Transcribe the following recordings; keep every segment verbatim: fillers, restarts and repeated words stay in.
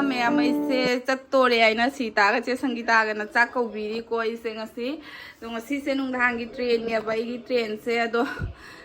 ꯃꯌꯥꯝ, ꯑꯩꯁꯦ ꯆꯠꯇꯣꯔꯦ ꯍꯥꯏꯅ ꯁꯤꯇꯥꯒ ꯆꯦ ꯁꯪꯒꯤꯇꯥꯒꯅ ꯆꯥꯛ ꯀꯧꯕꯤꯔꯤꯀꯣ꯫ ꯑꯩꯁꯦ ꯉꯁꯤ, ꯑꯗꯣ ꯉꯁꯤꯁꯦ ꯅꯨꯡꯗꯥꯡꯒꯤ ꯇ꯭ꯔꯦꯟꯅꯦꯕ, ꯑꯩꯒꯤ ꯇ꯭ꯔꯦꯟꯁꯦ꯫ ꯑꯗꯣ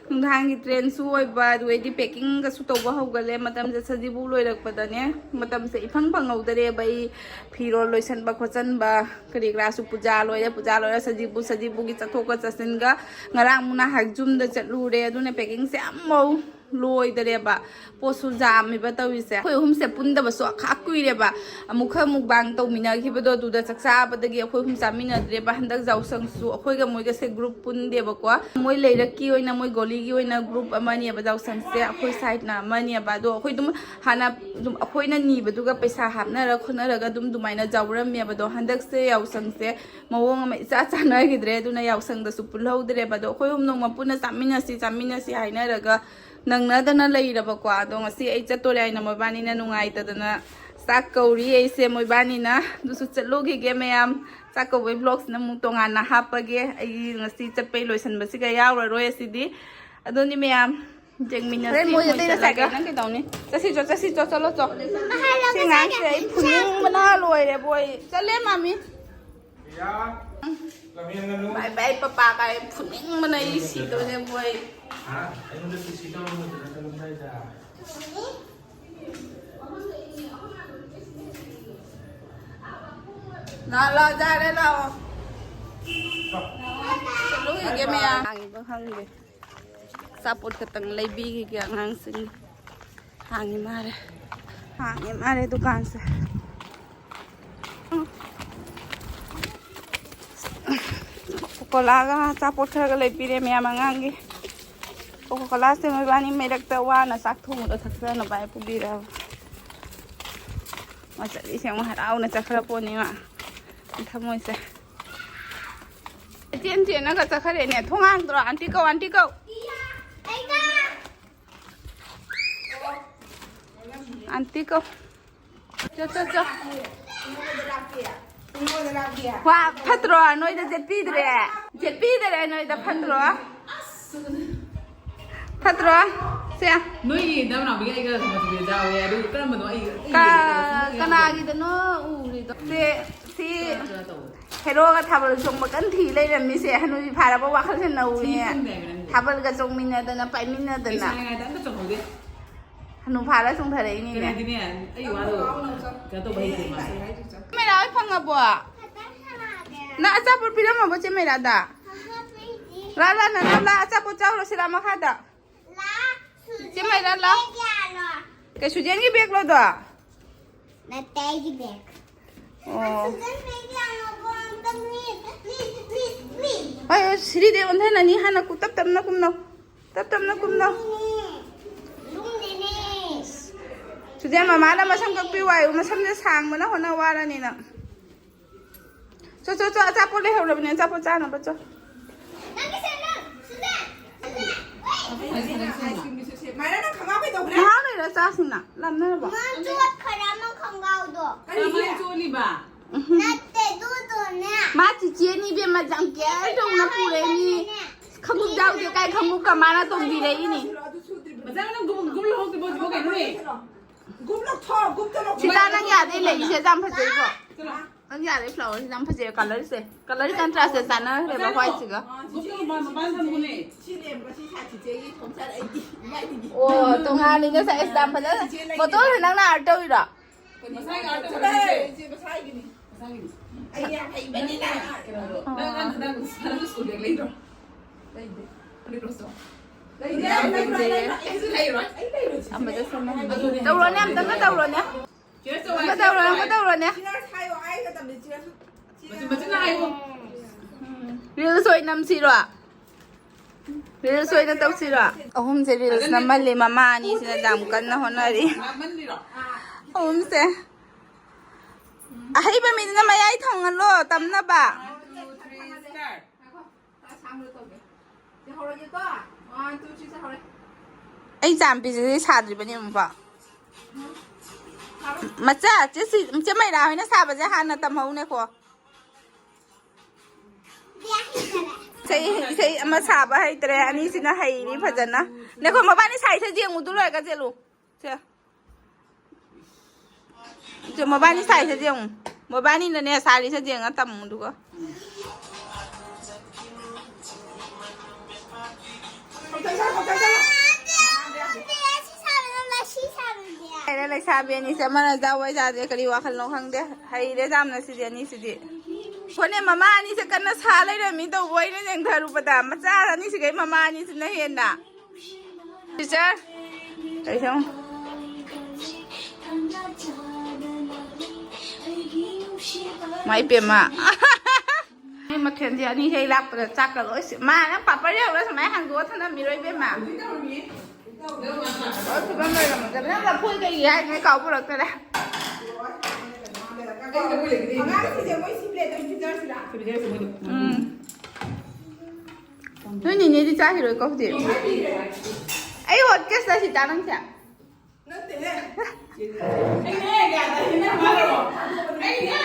ꯅꯨꯡꯗꯥꯡꯒꯤ ꯇ꯭ꯔꯦꯟꯁꯨ ꯑꯣꯏꯕ, ꯑꯗꯨꯗꯩꯗꯤ ꯄꯦꯀꯤꯡꯒꯁꯨ ꯇꯧꯕ ꯍꯧꯒꯠꯂꯦ꯫ ꯃꯇꯝꯁꯦ ꯁꯖꯤꯕꯨ ꯂꯣꯏꯔꯛꯄꯗꯅꯦ, ꯃꯇꯝꯁꯦ ꯏꯐꯪ ꯐꯪꯍꯧꯗꯔꯦꯕ꯫ ꯑꯩ ꯐꯤꯔꯣꯜ ꯂꯣꯏꯁꯟꯕ ꯈꯣꯠꯆꯟꯕ ꯀꯔꯤ ꯀꯔꯥꯁꯨ, ꯄꯨꯖꯥ ꯂꯣꯏꯔꯦ, ꯄꯨꯖꯥ ꯂꯣꯏꯔꯦ ꯁꯖꯤꯕꯨ, ꯁꯖꯤꯕꯨꯒꯤ ꯆꯠꯊꯣꯛꯀ ꯆꯠꯁꯤꯟꯒ꯫ ꯉꯔꯥꯡ ꯃꯨꯛ ꯅꯍꯥꯛ ꯌꯨꯝꯗ ꯆꯠꯂꯨꯔꯦ, ꯑꯗꯨꯅ ꯄꯦꯀꯤꯡꯁꯦ ꯑꯃꯐꯥꯎ ꯂꯣꯏꯗꯔꯦꯕ꯫ ꯄꯣꯠꯁꯨ ꯌꯥꯝꯃꯤꯕ ꯇꯧꯔꯤꯁꯦ꯫ ꯑꯩꯈꯣꯏ ꯑꯍꯨꯝꯁꯦ ꯄꯨꯟꯗꯕꯁꯨ ꯑꯈꯥꯛ ꯀꯨꯏꯔꯦꯕ꯫ ꯑꯃꯨꯛꯈꯛ ꯃꯨꯛꯕꯥꯡ ꯇꯧꯃꯤꯟꯅꯈꯤꯕꯗꯣ, ꯑꯗꯨꯗ ꯆꯥꯛ ꯆꯥꯕꯗꯒꯤ ꯑꯩꯈꯣꯏ ꯑꯍꯨꯝ ꯆꯥꯃꯤꯟꯅꯗ꯭ꯔꯦꯕ꯫ ꯍꯟꯗꯛ ꯌꯥꯎꯁꯪꯁꯨ ꯑꯩꯈꯣꯏꯒ ꯃꯣꯏꯒꯁꯦ ꯒ꯭ꯔꯨꯞ ꯄꯨꯟꯗꯦꯕꯀꯣ꯫ ꯃꯣꯏ ꯂꯩꯔꯛꯀꯤ ꯑꯣꯏꯅ, ꯃꯣꯏ ꯒꯣꯂꯤꯒꯤ ꯑꯣꯏꯅ ꯒ꯭ꯔꯨꯞ ꯑꯃꯅꯦꯕ ꯌꯥꯎꯁꯪꯁꯦ, ꯑꯩꯈꯣꯏ ꯁꯥꯏꯠꯅ ꯑꯃꯅꯦꯕ꯫ ꯑꯗꯣ ꯑꯩꯈꯣꯏ ꯑꯗꯨꯝ ꯍꯥꯟꯅ ꯑꯗꯨꯝ ꯑꯩꯈꯣꯏꯅ ꯅꯤꯕꯗꯨꯒ ꯄꯩꯁꯥ ꯍꯥꯞꯅꯔ ꯈꯣꯠꯅꯔꯒ ꯑꯗꯨꯝ ꯑꯗꯨꯃꯥꯏꯅ ꯌꯥꯎꯔꯝꯃꯦꯕ꯫ ꯑꯗꯣ ꯍꯟꯗꯛꯁꯦ ꯌꯥꯎꯁꯪꯁꯦ ꯃꯑꯣꯡ ꯑꯃ ꯏꯆꯥ ꯆꯥꯟꯅꯈꯤꯗ꯭ꯔꯦ, ꯑꯗꯨꯅ ꯌꯥꯎꯁꯪꯗꯁꯨ ꯄꯨꯜꯍꯧꯗ꯭ꯔꯦꯕ꯫ ꯑꯗꯣ ꯑꯩꯈꯣꯏ ꯑꯍꯨꯝ ꯅꯣꯡꯃ ꯄꯨꯟꯅ ꯆꯥꯃꯤꯟꯅꯁꯤ ꯆꯥꯃꯤꯟꯅꯁꯤ ꯍꯥꯏꯅꯔꯒ ꯅꯪꯅꯗꯅ ꯂꯩꯔꯕꯀꯣ꯫ ꯑꯗꯣ ꯉꯁꯤ ꯑꯩ ꯆꯠꯇꯣꯔꯦ ꯍꯥꯏꯅ ꯃꯣꯏꯕꯥꯅꯤꯅ ꯅꯨꯡꯉꯥꯏꯇꯗꯅ ꯆꯥꯛ ꯀꯧꯔꯤ ꯑꯩꯁꯦ ꯃꯣꯏꯕꯥꯅꯤꯅ꯫ ꯑꯗꯨꯁꯨ ꯆꯠꯂꯨꯈꯤꯒꯦ ꯃꯌꯥꯝ꯫ ꯆꯥꯛ ꯀꯧꯕꯩ ꯕ꯭ꯂꯣꯛꯁꯤꯅ ꯑꯃꯨꯛ ꯇꯣꯉꯥꯟꯅ ꯍꯥꯞꯄꯒꯦ꯫ ꯑꯩ ꯉꯁꯤ ꯆꯠꯄꯩ ꯂꯣꯏꯁꯟꯕꯁꯤꯒ ꯌꯥꯎꯔꯔꯣꯏ ꯑꯁꯤꯗꯤ꯫ ꯑꯗꯨꯅꯤ ꯃꯌꯥꯝ, ꯌꯦꯡꯃꯤꯟꯅꯁꯤ꯫ ꯍꯣꯔꯦꯟ ꯃꯣꯏ ꯃꯣꯏ ꯆꯠꯂꯒ ꯆꯠꯂꯒ꯫ ꯅꯪ ꯀꯩꯗꯧꯅꯤ? ꯆꯠꯁꯤ ꯆꯣ, ꯆꯠꯁꯤ ꯆꯣ, ꯆꯠꯂꯣ ꯆꯣ꯫ ꯁꯤ ꯑꯉꯥꯡꯁꯦ ꯑꯩ ꯐꯨꯅꯤꯡꯕꯅ ꯂꯣꯏꯔꯦ ꯕꯣꯏ꯫ ꯆꯠꯂꯦ ꯃꯥꯃꯤ꯫ ꯕꯥꯏ ꯕꯥꯏ ꯄꯄꯥ ꯀꯥꯏ ꯐꯨꯅꯤꯡꯕꯅ ꯑꯩ ꯁꯤꯗꯣꯔꯦ ꯕꯣꯏ꯫ ꯂꯥꯛꯑꯣ, ꯂꯥꯛꯑꯣ, ꯌꯥꯔꯦ, ꯂꯥꯛꯑꯣ꯫ ꯆꯠꯂꯨꯈꯤꯒꯦ ꯃꯌꯥꯝ꯫ ꯍꯥꯡꯉꯤꯕ ꯈꯪꯗꯦ꯫ ꯑꯆꯥꯄꯣꯠ ꯈꯛꯇꯪ ꯂꯩꯕꯤꯈꯤꯒꯦ ꯑꯉꯥꯡꯁꯤꯡ꯫ ꯍꯥꯡꯉꯤ ꯃꯥꯜꯂꯦ꯫ ꯍꯥꯡꯉꯤ ꯃꯥꯜꯂꯦ ꯗꯨꯀꯥꯟꯁꯦ꯫ ꯀꯣꯀꯣꯂꯥꯒ ꯑꯆꯥꯄꯣꯠ ꯈꯔꯒ ꯂꯩꯕꯤꯔꯦ ꯃꯌꯥꯝ ꯑꯉꯥꯡꯒꯤ꯫ ꯀꯣꯀꯣꯀꯣꯂꯥꯁꯦ ꯃꯣꯏꯕꯥꯅꯤ ꯃꯔꯛꯇ ꯋꯥꯅ ꯆꯥꯛ ꯊꯣꯡꯕꯗ ꯊꯛꯆꯅꯕ ꯍꯥꯏ ꯄꯨꯕꯤꯔꯕ꯫ ꯃꯥ ꯆꯠꯂꯤꯁꯦ ꯑꯃꯨꯛ ꯍꯔꯥꯎꯅ ꯆꯠꯈ꯭ꯔ ꯄꯣꯠꯅꯤ ꯃꯥ꯫ ꯊꯃꯣꯏꯁꯦ꯫ ꯆꯦꯟ ꯆꯦꯟꯅꯒ ꯆꯠꯈ꯭ꯔꯦꯅꯦ꯫ ꯊꯣꯡ ꯍꯥꯡꯗ꯭ꯔꯣ? ꯑꯟꯇꯤ ꯀꯧ, ꯑꯟꯇꯤ ꯀꯧ꯫ ꯑꯟꯇꯤ ꯀꯧ꯫ ꯆꯣ, ꯆꯣ, ꯆꯣ꯫ ꯋꯥ, ꯐꯠꯇ꯭ꯔꯣ? ꯅꯣꯏꯗ ꯆꯦꯠꯄꯤꯗ꯭ꯔꯦ? ꯆꯦꯠꯄꯤꯗ꯭ꯔꯦ ꯅꯣꯏꯗ, ꯐꯠꯇ꯭ꯔꯣ? ꯐꯠꯇ꯭ꯔꯣ? ꯁꯦ꯫ ꯅꯣꯏꯒꯤ ꯅꯅꯥꯎꯕꯤꯒ ꯑꯩꯒ ꯃꯆꯨꯁꯦ ꯌꯥꯎꯋꯦ꯫ ꯑꯗꯨ ꯀꯔꯝꯕꯅꯣ? ꯑꯩ, ꯑꯩ ꯀ-, ꯌꯦꯡꯒꯦ꯫ ꯀꯅꯥꯒꯤꯗꯅꯣ ꯎꯔꯤꯗꯣ? ꯁꯦ, ꯁꯤ ꯀꯩꯅꯣ ꯇꯧꯕ꯫ ꯍꯦꯔꯣꯒ ꯊꯥꯕꯜ ꯆꯣꯡꯕ ꯀꯟ ꯊꯤ ꯂꯩꯔꯝꯃꯤꯁꯦ꯫ ꯍꯅꯨꯕꯤ ꯐꯥꯔꯕ ꯋꯥꯈꯜꯁꯦ ꯅꯧꯔꯦ꯫ ꯊꯤ ꯇꯨꯝꯗꯦ ꯍꯥꯏꯕ ꯅꯪꯗꯤ꯫ ꯊꯥꯕꯜꯒ ꯆꯣꯡꯃꯤꯟꯅꯗꯅ, ꯑꯩ ꯄꯥꯏꯃꯤꯟꯅꯗꯅ꯫ ꯁꯥꯟꯅꯉꯥꯏꯗ ꯑꯝꯇ ꯆꯣꯡꯍꯧꯗꯦ꯫ ꯍꯅꯨ ꯐꯥꯔ ꯆꯣꯡꯊꯔꯛꯏꯅꯤꯅꯦ꯫ ꯀꯩꯅꯣꯗꯤꯅꯦ, ꯑꯩ ꯋꯥꯗꯣ ꯀꯩꯅꯣ ꯇꯧꯕ ꯍꯩꯇꯦ ꯃꯥꯁꯦ꯫ ꯃꯦꯔꯥ ꯍꯣꯏ ꯐꯪꯉꯕꯣ? ꯅꯪ ꯑꯆꯥꯄꯣꯠ ꯄꯤꯔꯝꯃꯕꯣ ꯆꯦ ꯃꯦꯔꯥꯗ? ꯂꯥ, ꯂꯥ, ꯅꯅꯥꯎ, ꯂꯥ, ꯑꯆꯥꯄꯣꯠ ꯆꯥꯎꯔꯣ ꯁꯤꯗ ꯃꯈꯥꯗ꯫ ꯆꯦ ꯃꯩꯔꯥ, ꯂꯥꯎ꯫ ꯀꯩ ꯁꯨꯖꯦꯟꯒꯤ ꯕꯦꯒꯂꯣ ꯑꯗꯣ? ꯅꯠꯇꯦ, ꯑꯩꯒꯤ ꯕꯦꯒ꯫ ꯑꯣ꯫ ꯁꯨꯖꯦꯟ ꯕꯦꯒ ꯌꯥꯜꯂꯣꯀꯣ, ꯑꯝꯇꯪ, please, please, please, please꯫ ꯍꯣꯏ, ꯍꯣꯏ, ꯁꯤꯔꯤꯗ ꯑꯣꯟꯊꯅꯅꯤ, ꯍꯥꯟꯅ ꯀꯨ-, ꯇꯞ ꯇꯞꯅ ꯀꯨꯝꯅꯧ꯫ ꯇꯞ ꯇꯞꯅ ꯀꯨꯝꯅꯧ꯫ ꯂꯨꯝꯗꯦꯅꯦ꯫ ꯁꯨꯖꯦꯟ ꯃꯃꯥꯅ ꯃꯁꯝ ꯀꯛꯄꯤꯌꯨ ꯍꯥꯏꯌꯨ, ꯃꯁꯝꯁꯦ ꯁꯥꯡꯕꯅ ꯍꯣꯠꯅ ꯋꯥꯔꯅꯤ ꯅꯪ꯫ ꯆꯣ, ꯆꯣ, ꯆꯣ, ꯑꯆꯥꯄꯣꯠ ꯂꯩꯍꯧꯔꯕꯅꯦ, ꯑꯆꯥꯄꯣꯠ ꯆꯥꯅꯕ ꯆꯣ꯫ ꯃꯥꯏꯔꯥ, ꯅꯪ ꯈꯪꯒꯥꯎ ꯀꯩꯗꯧꯈ꯭ꯔꯦ? ꯉꯥꯏꯍꯥꯛ ꯂꯩꯔ ꯆꯥꯁꯤꯅ, ꯂꯥꯝꯅꯔꯕꯣ? ꯃꯥ ꯆꯣꯠꯈ꯭ꯔꯦ, ꯑꯃ ꯈꯪꯒꯥꯎꯗꯣ꯫ ꯀꯔꯤꯒꯤ? ꯀꯃꯥꯏ ꯆꯣꯠꯂꯤꯕ? ꯎꯝ꯫ ꯅꯠꯇꯦ, ꯑꯗꯨꯗꯣꯅꯦ꯫ ꯃꯥ ꯆꯤꯆꯦꯅꯤ ꯏꯕꯦꯝꯃ, ꯌꯥꯝ ꯀꯦꯌꯔ ꯇꯧꯅ ꯄꯨꯔꯛꯏꯅꯤ꯫ ꯈꯪꯒꯨꯞ ꯌꯥꯎꯗꯦ ꯀꯥꯏ, ꯈꯪꯒꯨꯞꯀ ꯃꯥꯅ ꯇꯣꯡꯕꯤꯔꯛꯏꯅꯤ꯫ ꯃꯆꯥ, ꯅꯪ ꯒꯨꯝ, ꯒꯨꯝ ꯂꯧꯍꯧꯗ꯭ꯔꯤꯕꯣ ꯍꯧꯖꯤꯛꯐꯥꯎ ꯀꯩꯅꯣꯅꯦ? ꯒꯨꯝ ꯂꯧꯊꯣꯛ, ꯒꯨꯝ ꯇꯧꯔꯣ꯫ ꯁꯤꯗ ꯅꯪ ꯌꯥꯗꯦ ꯂꯩꯁꯦ ꯌꯥꯝ ꯐꯖꯩꯀꯣ꯫ ꯆꯠꯂꯣ꯫ ꯅꯪ ꯌꯥꯔꯦ, flowerꯁꯦ ꯌꯥꯝ ꯐꯖꯩ, colourꯁꯦ꯫ Colour contrastꯁꯦ ꯆꯥꯟꯅꯈ꯭ꯔꯦꯕ whiteꯁꯤꯒ꯫ ꯒꯨꯝ ꯇꯧꯔꯣ, ꯃꯄꯥꯟ ꯊꯝꯃꯨꯅꯦ꯫ ꯁꯤ ꯂꯦꯝꯕ, ꯁꯤ ꯁꯥꯏꯠꯁꯤ ꯆꯦꯒꯤ ꯊꯣꯡ ꯆꯥꯔꯦ ꯑꯩꯗꯤ꯫ ꯏꯃꯥꯏꯗꯒꯤ꯫ ꯑꯣ, ꯇꯣꯉꯥꯜꯂꯤꯅꯦ ꯁꯥꯏꯖ ꯌꯥꯝ ꯐꯖꯅ꯫ ꯁꯤ ꯂꯩꯒꯦ꯫ Bottleꯁꯦ ꯅꯪꯅ art ꯇꯧꯔꯤꯔꯣ? ꯃꯁꯥꯒꯤ art ꯇꯧꯕꯅꯦ꯫ ꯆꯠꯂꯣ, ꯁꯤ ꯃꯁꯥꯒꯤꯅꯤ꯫ ꯃꯁꯥꯒꯤꯅꯤ꯫ ꯑꯩ ꯌꯥꯝ ꯍꯩꯕꯅꯤꯅ꯫ ꯀꯩꯅꯣꯗꯣ꯫ ꯅꯪ, ꯅꯪ, ꯅꯪ, ꯅꯪ school bag ꯂꯩꯗ꯭ꯔꯣ? ꯂꯩꯗꯦ꯫ Holy Crossꯇꯣ꯫ ꯂꯩꯗꯦ꯫ ꯌꯥꯝ ꯐꯖꯩꯌꯦ꯫ ꯑꯩꯁꯨ ꯂꯩꯔꯣꯏ꯫ ꯑꯩ ꯂꯩꯔꯣꯏ, ꯆꯤꯆꯦ꯫ ꯑꯃꯗꯁꯨ ꯑꯃ꯫ ꯑꯗꯨꯅꯦ꯫ ꯇꯧꯔꯣꯅꯦ, ꯑꯝꯇꯪꯒ ꯇꯧꯔꯣꯅꯦ꯫ Cheers ꯇꯧ ꯑꯝꯇ ꯍꯥꯏꯁꯦ꯫ ꯇꯧꯔꯣꯅꯦ, ꯑꯝꯇ ꯇꯧꯔꯣꯅꯦ꯫ Cheers ꯍꯥꯏꯌꯣ, ꯍꯥꯏꯒꯗꯕꯅꯤ, cheers꯫ ꯃꯆꯤꯟ, ꯃꯆꯤꯟꯅ ꯍꯥꯏꯌꯣ꯫ Reels ꯑꯣꯏꯅ ꯅꯝꯁꯤꯔꯣ? Reels ꯑꯣꯏꯅ ꯇꯧꯁꯤꯔꯣ? ꯑꯍꯨꯝꯁꯦ reels ꯑꯗꯨꯅꯦ꯫ ꯅꯝꯍꯜꯂꯤ, ꯃꯃꯥ ꯑꯅꯤꯁꯤꯅ ꯌꯥꯝ ꯀꯟꯅ ꯍꯣꯠꯅꯔꯤ꯫ ꯅꯝꯍꯟꯕꯤꯔꯣ? ꯑꯍꯨꯝꯁꯦ꯫ ꯑꯍꯩꯕ ꯃꯤꯗꯨꯅ ꯃꯌꯥꯏ ꯊꯪꯍꯜꯂꯣ, ꯇꯝꯅꯕ꯫ One, two, three, start꯫ ꯑꯩ ꯆꯥꯝꯄꯤꯁꯤꯗꯤ ꯁꯥꯗ꯭ꯔꯤꯕꯅꯤ ꯑꯃꯨꯛꯐꯥꯎ꯫ ꯃꯆꯥ, ꯆꯦ ꯁꯤ-, ꯆꯦ ꯃꯩꯔꯥ ꯍꯣꯏꯅ ꯁꯥꯕꯁꯦ ꯍꯥꯟꯅ ꯇꯝꯍꯧꯅꯦꯀꯣ꯫ ꯏꯁꯩ, ꯏꯁꯩ ꯑꯃ ꯁꯥꯕ ꯍꯩꯇ꯭ꯔꯦ, ꯑꯅꯤꯁꯤꯅ ꯍꯩꯔꯤ ꯐꯖꯅ꯫ ꯅꯈꯣ ꯃꯕꯥꯅꯤ ꯁꯥꯏꯁꯦ ꯌꯦꯡꯉꯨꯗꯨ ꯂꯣꯏꯔꯒ ꯆꯦꯜꯂꯨ꯫ ꯁꯦ꯫ ꯁꯦ, ꯃꯕꯥꯅꯤ ꯁꯥꯏꯁꯦ ꯌꯦꯡꯉꯨ꯫ ꯃꯕꯥꯅꯤꯅꯅꯦ ꯁꯥꯔꯤꯁꯦ ꯌꯦꯡꯉ ꯇꯝꯃꯨ ꯑꯗꯨꯒ꯫ ꯂꯩꯔꯦ ꯂꯩꯁꯥꯕꯤ ꯑꯅꯤꯁꯦ, ꯑꯃꯅ ꯆꯥꯎ ꯍꯣꯏ ꯆꯥꯗꯦ, ꯀꯔꯤ ꯋꯥꯈꯜꯅꯣ ꯈꯪꯗꯦ꯫ ꯍꯩꯔꯦ ꯌꯥꯝꯅ ꯁꯤꯗꯤ ꯑꯅꯤꯁꯤꯗꯤ꯫ ꯍꯣꯅꯦ ꯃꯃꯥ ꯑꯅꯤꯁꯦ ꯀꯟꯅ ꯁꯥ ꯂꯩꯔꯝꯃꯤ ꯇꯧꯕ ꯑꯩꯅ ꯌꯦꯡꯊꯔꯨꯕꯗ꯫ ꯃꯆꯥ ꯑꯅꯤꯁꯤꯒꯩ ꯃꯃꯥ ꯑꯅꯤꯁꯤꯅ ꯍꯦꯟꯅ꯫ ꯇꯤꯆꯔ, ꯀꯩꯁꯨꯝ꯫ ꯃꯥꯏ ꯄꯦꯝꯃ꯫ ꯑꯩ ꯃꯊꯦꯜꯁꯦ ꯑꯅꯤ ꯍꯦꯛ ꯂꯥꯛꯄꯗ ꯆꯥꯛꯀ ꯂꯣꯏ ꯁꯤ-, ꯃꯥ ꯅꯪ ꯄꯥꯄꯔ ꯌꯥꯎꯔ ꯁꯨꯃꯥꯏꯅ ꯍꯥꯡꯗꯣꯛꯑ ꯊꯅꯝꯃꯤꯔꯣ ꯏꯕꯦꯝꯃ? ꯂꯣꯏ ꯐꯨꯠꯂꯝ ꯂꯣꯏꯔꯝꯃꯗꯕꯅꯦ꯫ ꯅꯪ ꯂꯐꯣꯏ ꯀꯩꯒꯤ ꯍꯥꯏꯅ ꯑꯩ ꯀꯥꯎ ꯄꯨꯔꯛꯇꯔꯦ꯫ ꯑꯉꯥꯡꯁꯤꯡꯁꯦ ꯃꯣꯏ ꯁꯤ ꯄ꯭ꯂꯦꯠꯇ ꯑꯣꯏꯅ ꯄꯤꯖꯔꯁꯤꯔꯥ? ꯎꯝ꯫ ꯅꯣꯏ ꯅꯤꯅꯦꯗꯤ ꯆꯥꯈꯤꯔꯣꯏꯀꯣ ꯍꯧꯖꯤꯛ? ꯑꯩ ꯍꯣꯠꯀꯦꯁꯇ ꯁꯤ ꯆꯥ ꯅꯪꯁꯦ꯫ ꯅꯠꯇꯦꯍꯦ꯫ ꯑꯩꯅꯦ, ꯌꯥꯗꯦ, ꯍꯦꯟꯅ ꯃꯥꯜꯂꯦꯀꯣ꯫ ꯑꯩꯅꯦ꯫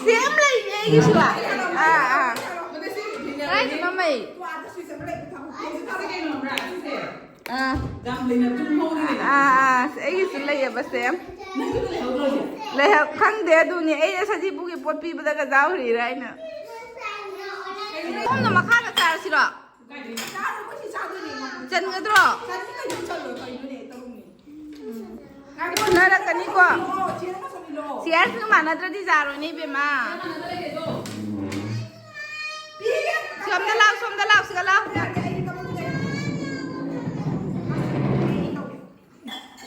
ꯁꯦꯝ ꯂꯩꯅꯦ ꯑꯩꯒꯤꯁꯨ꯫ ꯑꯥ, ꯑꯥ꯫ ꯃꯗꯨ ꯁꯤ ꯀꯥꯏꯗꯅꯣ ꯃꯩ? ꯇꯨ ꯑꯥꯗ ꯁ꯭ꯋꯤꯆ ꯑꯃ ꯂꯩꯕꯗꯣ ꯊꯝꯃꯣ꯫ ꯁꯤ ꯀꯩꯅꯣ ꯈꯪꯕ꯭ꯔꯥ? ꯁꯤꯁꯦ꯫ ꯑꯥ꯫ ꯌꯥꯝ ꯂꯩꯅ ꯇꯨꯝꯍꯧꯔꯤꯅꯦ꯫ ꯑꯥ, ꯑꯥ, ꯑꯁ, ꯑꯩꯒꯤꯁꯨ ꯂꯩꯌꯦꯕ ꯁꯦꯝ꯫ ꯅꯪꯒꯤꯁꯨ ꯂꯩꯍꯧꯗ꯭ꯔꯣ ꯁꯤ? ꯂꯩꯍꯧ-, ꯈꯪꯗꯦ ꯑꯗꯨꯅꯦ꯫ ꯑꯩꯅ ꯁꯖꯤꯕꯨꯒꯤ ꯄꯣꯠ ꯄꯤꯕꯗꯒ ꯌꯥꯎꯔꯤꯔꯥ ꯑꯩꯅ꯫ ꯁꯣꯝꯗ ꯃꯈꯥꯗ ꯆꯥꯔꯁꯤꯔꯣ? ꯆꯥꯔꯣ, ꯑꯩꯈꯣꯏ ꯁꯤ ꯆꯥꯗꯣꯏꯅꯦ꯫ ꯆꯟꯒꯗ꯭ꯔꯣ? ꯆꯥꯅꯤꯡꯉꯗꯤ ꯆꯠꯂꯣ, ꯀꯩꯅꯣꯅꯦ, ꯇꯧꯅꯦ꯫ ꯎꯝ꯫ ꯉꯥꯏꯈꯣ, ꯍꯣꯠꯅꯔꯛꯀꯅꯤꯀꯣ꯫ ꯆꯦ ꯑꯃ ꯆꯠꯂꯤꯔꯣ? ꯁꯤꯌꯥꯔꯁꯤꯒ ꯃꯥꯟꯅꯗ꯭ꯔꯗꯤ ꯌꯥꯔꯣꯏꯅꯦ, ꯏꯕꯦꯝꯃ꯫ ꯄꯤꯒꯦ꯫ ꯁꯣꯝꯗ ꯂꯥꯎ, ꯁꯣꯝꯗ ꯂꯥꯎ, ꯁꯤꯒ ꯂꯥꯎ꯫ ꯌꯥꯗꯦ, ꯑꯩ ꯊꯕꯛ ꯂꯩ꯫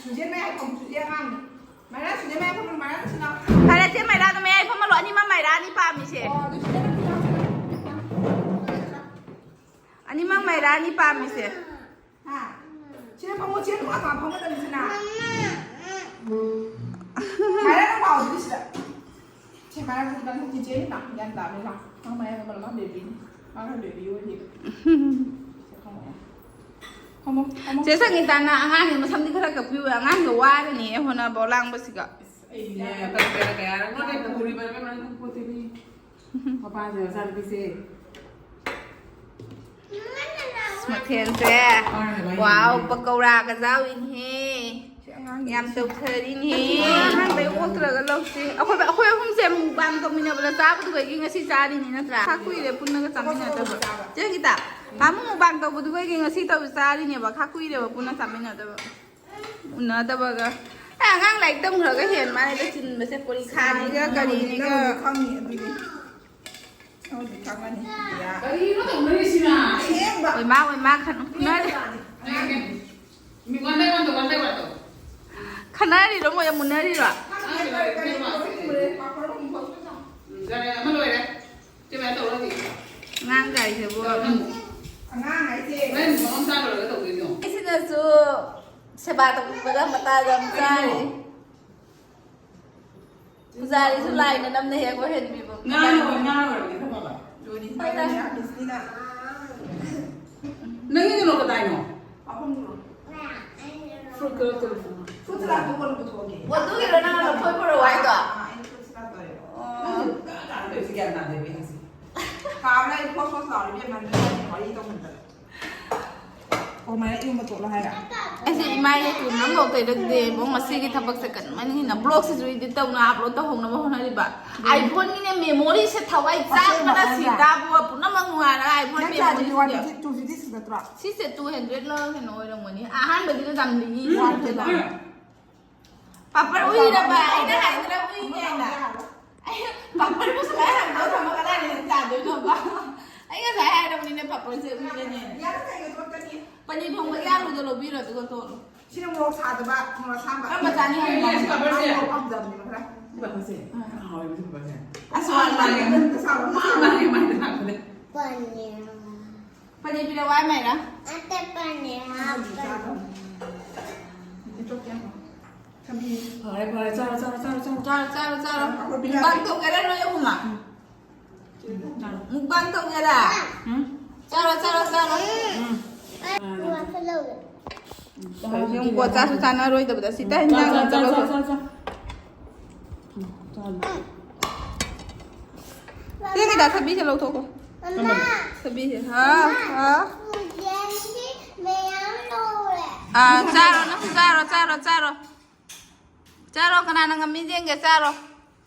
ꯁꯨꯖꯦ ꯃꯌꯥꯏ ꯐꯝ, ꯁꯨꯖꯦ ꯑꯉꯥꯡꯅꯤ꯫ ꯃꯥꯏꯔꯥ, ꯁꯨꯖꯦ ꯃꯌꯥꯏ ꯐꯝ, ꯃꯥꯏꯔꯥ ꯁꯤꯅ꯫ ꯐꯔꯦ, ꯆꯦ ꯃꯥꯏꯔꯥꯗꯣ ꯃꯌꯥꯏ ꯐꯝꯍꯜꯂꯣ, ꯑꯅꯤꯃꯛ ꯃꯥꯏꯔꯥꯅꯤ ꯄꯥꯝꯃꯤꯁꯦ꯫ ꯑꯣ, ꯑꯗꯨ ꯁꯨꯖꯦ ꯅꯪ ꯁꯤꯅ꯫ ꯑꯅꯤꯃꯛ ꯃꯥꯏꯔꯥꯅꯤ ꯄꯥꯝꯃꯤꯁꯦ꯫ ꯍꯥ? ꯁꯤꯗ ꯐꯝꯃꯣ, ꯆꯦ ꯅꯨꯄꯥ ꯐꯝꯒꯗꯕꯅꯤ ꯁꯤꯅ꯫ ꯃꯥꯏꯔꯥ ꯅꯪ ꯄꯥꯎꯗꯨꯗꯤ ꯁꯤꯗ꯫ ꯁꯦ ꯃꯥꯏꯔꯥ ꯅꯪ ꯆꯤꯆꯦꯅꯤ ꯂꯥꯛ, ꯒ꯭ꯌꯥꯟ ꯇꯥꯕꯅꯤ ꯂꯥꯛ꯫ ꯅꯪ ꯃꯌꯥꯏ ꯐꯝꯍꯜꯂꯣ, ꯃꯥ ꯕꯦꯕꯤꯅꯤ꯫ ꯃꯥ ꯈꯔ ꯕꯦꯕꯤ ꯑꯣꯏꯔꯤ꯫ ꯁꯦ ꯐꯝꯃꯣ, ꯐꯝꯃꯣ, ꯐꯝꯃꯣ꯫ ꯆꯦ ꯁꯪꯒꯤꯇꯥꯅ ꯑꯉꯥꯡꯁꯦ ꯃꯁꯝꯗꯤ ꯈꯔ ꯀꯛꯄꯤꯌꯨ, ꯑꯉꯥꯡꯗꯣ ꯋꯥꯔꯅꯤ ꯍꯣꯠꯅꯕ ꯂꯥꯡꯕꯁꯤꯒ꯫ ꯑꯩꯅꯦ, ꯀꯔꯤ ꯀꯔꯤ ꯀꯌꯥꯔꯛꯅꯣꯅꯦ ꯄꯨꯔꯤꯕ ꯏꯕꯦꯝꯃ ꯅꯪ ꯄꯣꯠꯇꯨꯗꯤ꯫ ꯃꯄꯥꯁꯦ ꯃꯆꯥꯅꯨꯄꯤꯁꯦ꯫ ꯃꯊꯦꯜꯁꯦ, ꯋꯥꯎ, ꯄꯀꯧꯔꯥꯒ ꯌꯥꯎꯔꯤꯅꯦꯍꯦ꯫ ꯌꯥꯝ ꯇꯧꯊꯔꯤꯅꯦ꯫ ꯑꯉꯥꯡꯗꯩ ꯑꯣꯛꯇ꯭ꯔꯒ ꯂꯧꯁꯤ꯫ ꯑꯩꯈꯣꯏ, ꯑꯩꯈꯣꯏ ꯑꯍꯨꯝꯁꯦ ꯃꯨꯛꯕꯥꯡ ꯇꯧꯃꯤꯟꯅꯕꯗ ꯆꯥꯕꯗꯨꯒꯩꯒꯤ ꯉꯁꯤ ꯆꯥꯔꯤꯅꯤ ꯅꯠꯇ꯭ꯔꯥ? ꯈꯥ ꯀꯨꯏꯔꯦ ꯄꯨꯟꯅꯒ ꯆꯥꯃꯤꯟꯅꯗꯕ꯫ ꯆꯦ ꯒꯤꯇꯥ, ꯃꯥꯃꯨ ꯃꯨꯛꯕꯥꯡ ꯇꯧꯕꯗꯨꯒꯩꯒꯤ ꯉꯁꯤ ꯇꯧ ꯆꯥꯔꯤꯅꯦꯕ꯫ ꯈꯥ ꯀꯨꯏꯔꯦꯕ ꯄꯨꯟꯅ ꯆꯥꯃꯤꯟꯅꯗꯕ꯫ ꯎꯅꯗꯕꯒ꯫ ꯑꯦ, ꯑꯉꯥꯡ ꯂꯥꯏꯔꯤꯛ ꯇꯝꯈ꯭ꯔꯒ ꯍꯦꯟ ꯃꯥꯜꯂꯦꯗ ꯆꯤꯟꯕꯁꯦ꯫ ꯄꯣꯔꯤꯈꯥꯅꯤꯒ ꯀꯔꯤꯅꯤꯒ꯫ ꯅꯪꯕꯨꯗꯤ ꯈꯪꯅꯤ ꯑꯗꯨꯗꯤ꯫ ꯅꯪꯕꯨꯗꯤ ꯈꯪꯉꯅꯤ꯫ ꯀꯔꯤꯅꯣ ꯇꯧꯅꯔꯤꯁꯤꯅ? ꯑꯁꯦꯡꯕ꯫ ꯑꯣꯏꯃꯥ, ꯑꯣꯏꯃꯥ, ꯈꯟ-, ꯈꯟꯅꯔꯤ-, ꯃꯤ one by one ꯇꯧ, one by one ꯇꯧ꯫ ꯈꯟꯅꯔꯤꯔꯣ, ꯃꯣꯏ ꯃꯨꯟꯅꯔꯤꯔꯣ? ꯈꯪꯗꯦ, ꯀꯔꯤ, ꯀꯔꯤ, ꯀꯔꯤ, ꯀꯔꯤ, ꯄꯥꯐꯣꯔ ꯑꯃꯨꯛ ꯐꯣꯠꯄ ꯇꯥ꯫ ꯎꯝ, ꯌꯥꯔꯦ, ꯑꯃ ꯂꯣꯏꯔꯦ꯫ ꯆꯦ, ꯃꯌꯥꯝ ꯇꯧꯔꯣ ꯍꯧꯖꯤꯛ꯫ ꯑꯉꯥꯡ ꯀꯥꯏꯁꯤꯕꯨ꯫ ꯇꯧꯔꯣ ꯅꯪ꯫ ꯑꯉꯥꯡ ꯍꯥꯏꯁꯦ꯫ ꯍꯣꯔꯦꯟ ꯃꯐꯝ ꯆꯥ ꯂꯣꯏꯔꯒ ꯇꯧꯗꯣꯏꯅꯣ? ꯁꯤꯅꯁꯨ ꯁꯦꯕꯥ ꯇꯧꯕꯤꯕꯗ ꯃꯇꯥ ꯌꯥꯝ ꯆꯥꯔꯤ꯫ ꯄꯨꯖꯥꯔꯤꯁꯨ ꯂꯥꯏꯅ ꯅꯝꯅ ꯍꯦꯛ ꯑꯣꯏꯍꯟꯕꯤꯕ꯫ ꯉꯥ ꯂꯣꯏ-, ꯉꯥ ꯂꯣꯏꯔꯕꯗꯤ ꯈꯔ ꯐꯕ꯫ ꯖꯣꯅꯤ ꯍꯣꯏꯗ꯫ ꯃꯤꯁꯅꯤꯅ꯫ ꯅꯪꯒꯤ ꯀꯩꯅꯣ ꯀꯗꯥꯏꯅꯣ? ꯄꯥꯐꯝꯗꯨꯔꯣ? ꯐ꯭ꯔꯨꯠ ꯀꯂꯔ ꯇꯧꯔꯤꯁꯤꯅ꯫ ꯐ꯭ꯔꯨꯠ ꯁꯂꯥꯗꯇꯨ ꯀꯣꯟꯅ ꯄꯨꯊꯣꯛꯑꯒꯦ꯫ ꯑꯣ, ꯑꯗꯨꯒꯤꯔꯣ ꯅꯪꯅ ꯂꯐꯣꯏ ꯄꯨꯔꯛꯑꯣ ꯍꯥꯏꯗꯣ? ꯑꯥ, ꯑꯩꯅ ꯐ꯭ꯔꯨꯠ ꯁꯂꯥꯗ ꯇꯧꯔꯦꯕ꯫ ꯑꯣ꯫ ꯅꯪ ꯀꯥ ꯀꯥ ꯇꯧꯔꯤꯁꯤ ꯒ꯭ꯌꯥꯟ ꯇꯥꯗꯦ ꯑꯩ ꯍꯧꯖꯤꯛ꯫ ꯀꯥꯕꯅ ꯑꯩ ꯐꯣꯁ ꯐꯣꯁ ꯂꯥꯎꯔꯤ ꯏꯕꯦꯝꯃ, ꯅꯪ ꯋꯥꯔꯤ ꯇꯧꯃꯟꯗꯅ꯫ ꯑꯣ, ꯃꯥꯏꯅ ꯏꯔꯣꯝꯕ ꯇꯣꯠꯂꯣ ꯍꯥꯏꯔ? ꯑꯩꯁꯦ ꯏꯃꯥ ꯏꯕꯦꯟ ꯀꯨꯏꯅ ꯑꯃꯐꯥꯎ ꯇꯩꯔꯛꯇꯦ꯫ ꯏꯕꯨꯡ, ꯉꯁꯤꯒꯤ ꯊꯕꯛꯁꯦ ꯀꯟꯃꯟꯒꯤꯅ ꯕ꯭ꯂꯣꯒꯁꯤꯁꯨ ꯏꯗꯤꯠ ꯇꯧꯅ ꯑꯞꯂꯣꯗ ꯇꯧꯍꯧꯅꯕ ꯍꯣꯠꯅꯔꯤꯕ꯫ ꯑꯥꯏꯐꯣꯟꯒꯤꯅꯦ ꯃꯦꯃꯣꯔꯤꯁꯦ ꯊꯋꯥꯏ ꯆꯥꯛꯄꯅ ꯑꯁꯦꯡꯕ ꯁꯤꯗꯥꯕꯨ ꯄꯨꯝꯅꯃꯛ ꯅꯨꯡꯉꯥꯏꯔꯒ ꯑꯥꯏꯐꯣꯟ ꯅꯪ ꯆꯥꯔꯖ ꯃꯦꯃꯣꯔꯤꯁꯤꯗꯤ꯫ One fifty, two fifty six ꯅꯠꯇ꯭ꯔꯣ? ꯁꯤꯁꯦ ꯇꯨ ꯍꯟꯗ꯭ꯔꯦꯗ ꯂ ꯀꯩꯅꯣ ꯑꯣꯏꯔꯝꯒꯅꯤ꯫ ꯑꯍꯥꯟꯕꯗꯨꯅ ꯌꯥꯝ ꯂꯤꯛꯏ꯫ ꯎꯝ꯫ ꯁꯥꯔꯖꯦ꯫ ꯄꯥꯄꯔ ꯎꯏꯔꯕ? ꯑꯩꯅ ꯍꯥꯏꯗ꯭ꯔꯥ ꯎꯏꯅꯦꯅ? ꯑꯩ ꯄꯥꯄꯔꯕꯨ ꯁꯨꯃꯥꯏꯅ ꯍꯥꯡꯗꯣꯛꯑ ꯊꯝꯃ ꯀꯗꯥꯏꯗ ꯆꯥꯗꯣꯏꯅꯣꯕ? ꯑꯩ ꯉꯁꯥꯏ ꯍꯥꯏꯔꯕꯅꯤꯅꯦ ꯄꯥꯄꯔꯁꯦ ꯎꯏꯔꯅꯦꯅ꯫ ꯌꯥꯔꯦ, ꯀꯩꯒꯤ ꯇꯣꯠꯀꯅꯤ? ꯄꯅꯤꯔ ꯊꯣꯡꯕꯒꯤ ꯑꯂꯨꯗꯣ ꯂꯧꯕꯤꯔꯣ, ꯑꯗꯨꯒ ꯇꯣꯠꯂꯣ꯫ ꯁꯤꯅ ꯃꯣꯔꯣꯛ ꯁꯥꯗꯕ, ꯃꯣꯔꯣꯛ ꯑꯁꯥꯡꯕ꯫ ꯀꯔꯝꯕ ꯆꯥꯅꯤꯡꯉꯤꯅꯣ? ꯑꯩ ꯁꯤ ꯄꯥꯄꯔꯁꯦ꯫ ꯑꯩ ꯃꯣꯔꯣꯛ ꯄꯥꯝꯖꯕꯅꯦꯕ ꯈꯔ꯫ ꯁꯤ ꯄꯥꯄꯔꯁꯦ꯫ ꯑꯥ꯫ ꯌꯥꯝ ꯍꯥꯎꯋꯦꯕ ꯁꯤ ꯄꯥꯄꯔꯁꯦ꯫ ꯑꯁ, ꯃꯥꯅꯦ, ꯃꯥꯅꯦ, ꯃꯥꯅꯦ, ꯃꯥꯅꯦ, ꯃꯥꯅꯦ꯫ ꯄꯅꯤꯔ꯫ ꯄꯅꯤꯔ ꯄꯤꯔꯛꯑꯣ ꯍꯥꯏ ꯃꯥꯏꯔꯥ? ꯑꯇꯩ ꯄꯅꯤꯔ ꯍꯥꯞꯄꯅꯤ꯫ ꯐꯔꯦ, ꯐꯔꯦ, ꯆꯥꯔꯣ, ꯆꯥꯔꯣ, ꯆꯥꯔꯣ, ꯆꯥꯔꯣ꯫ ꯆꯥꯔꯣ, ꯆꯥꯔꯣ, ꯆꯥꯔꯣ꯫ ꯑꯩꯈꯣꯏ ꯄꯤꯔꯛꯑꯒꯦ꯫ ꯃꯨꯛꯕꯥꯡ ꯇꯧꯒꯦꯔꯥ ꯅꯣꯏ ꯑꯍꯨꯝꯃꯛ? ꯎꯝ꯫ ꯆꯥꯔꯣ꯫ ꯃꯨꯛꯕꯥꯡ ꯇꯧꯒꯦꯔꯥ? ꯎꯝ꯫ ꯆꯥꯔꯣ, ꯆꯥꯔꯣ, ꯆꯥꯔꯣ꯫ ꯎꯝ꯫ ꯉꯥꯁꯨ ꯂꯧꯒꯦ꯫ ꯍꯧꯖꯤꯛ ꯑꯃꯨꯛ ꯆꯥꯁꯨ ꯆꯥꯅꯔꯣꯏꯗꯕꯗ ꯁꯤꯗ ꯍꯤꯟꯖꯥꯡ ꯆꯥ, ꯑꯝꯇ ꯆꯥ, ꯂꯧꯒꯦ꯫ ꯆꯥ, ꯆꯥ, ꯆꯥ꯫ ꯎꯝ, ꯆꯥꯔꯣ꯫ ꯁꯤꯗꯒꯤꯗ ꯊꯕꯤꯁꯦ ꯂꯧꯊꯣꯛꯀꯣ꯫ ꯃꯃꯥ꯫ ꯊꯕꯤꯁꯦ꯫ ꯍꯥꯎ, ꯍꯥꯎ꯫ ꯄꯨꯖꯦ꯫ ꯑꯥ, ꯆꯥꯔꯣ, ꯅꯪꯁꯨ ꯆꯥꯔꯣ, ꯆꯥꯔꯣ, ꯆꯥꯔꯣ꯫ ꯆꯥꯔꯣ, ꯀꯅꯥꯅ ꯉꯝꯃꯤ ꯌꯦꯡꯒꯦ, ꯆꯥꯔꯣ꯫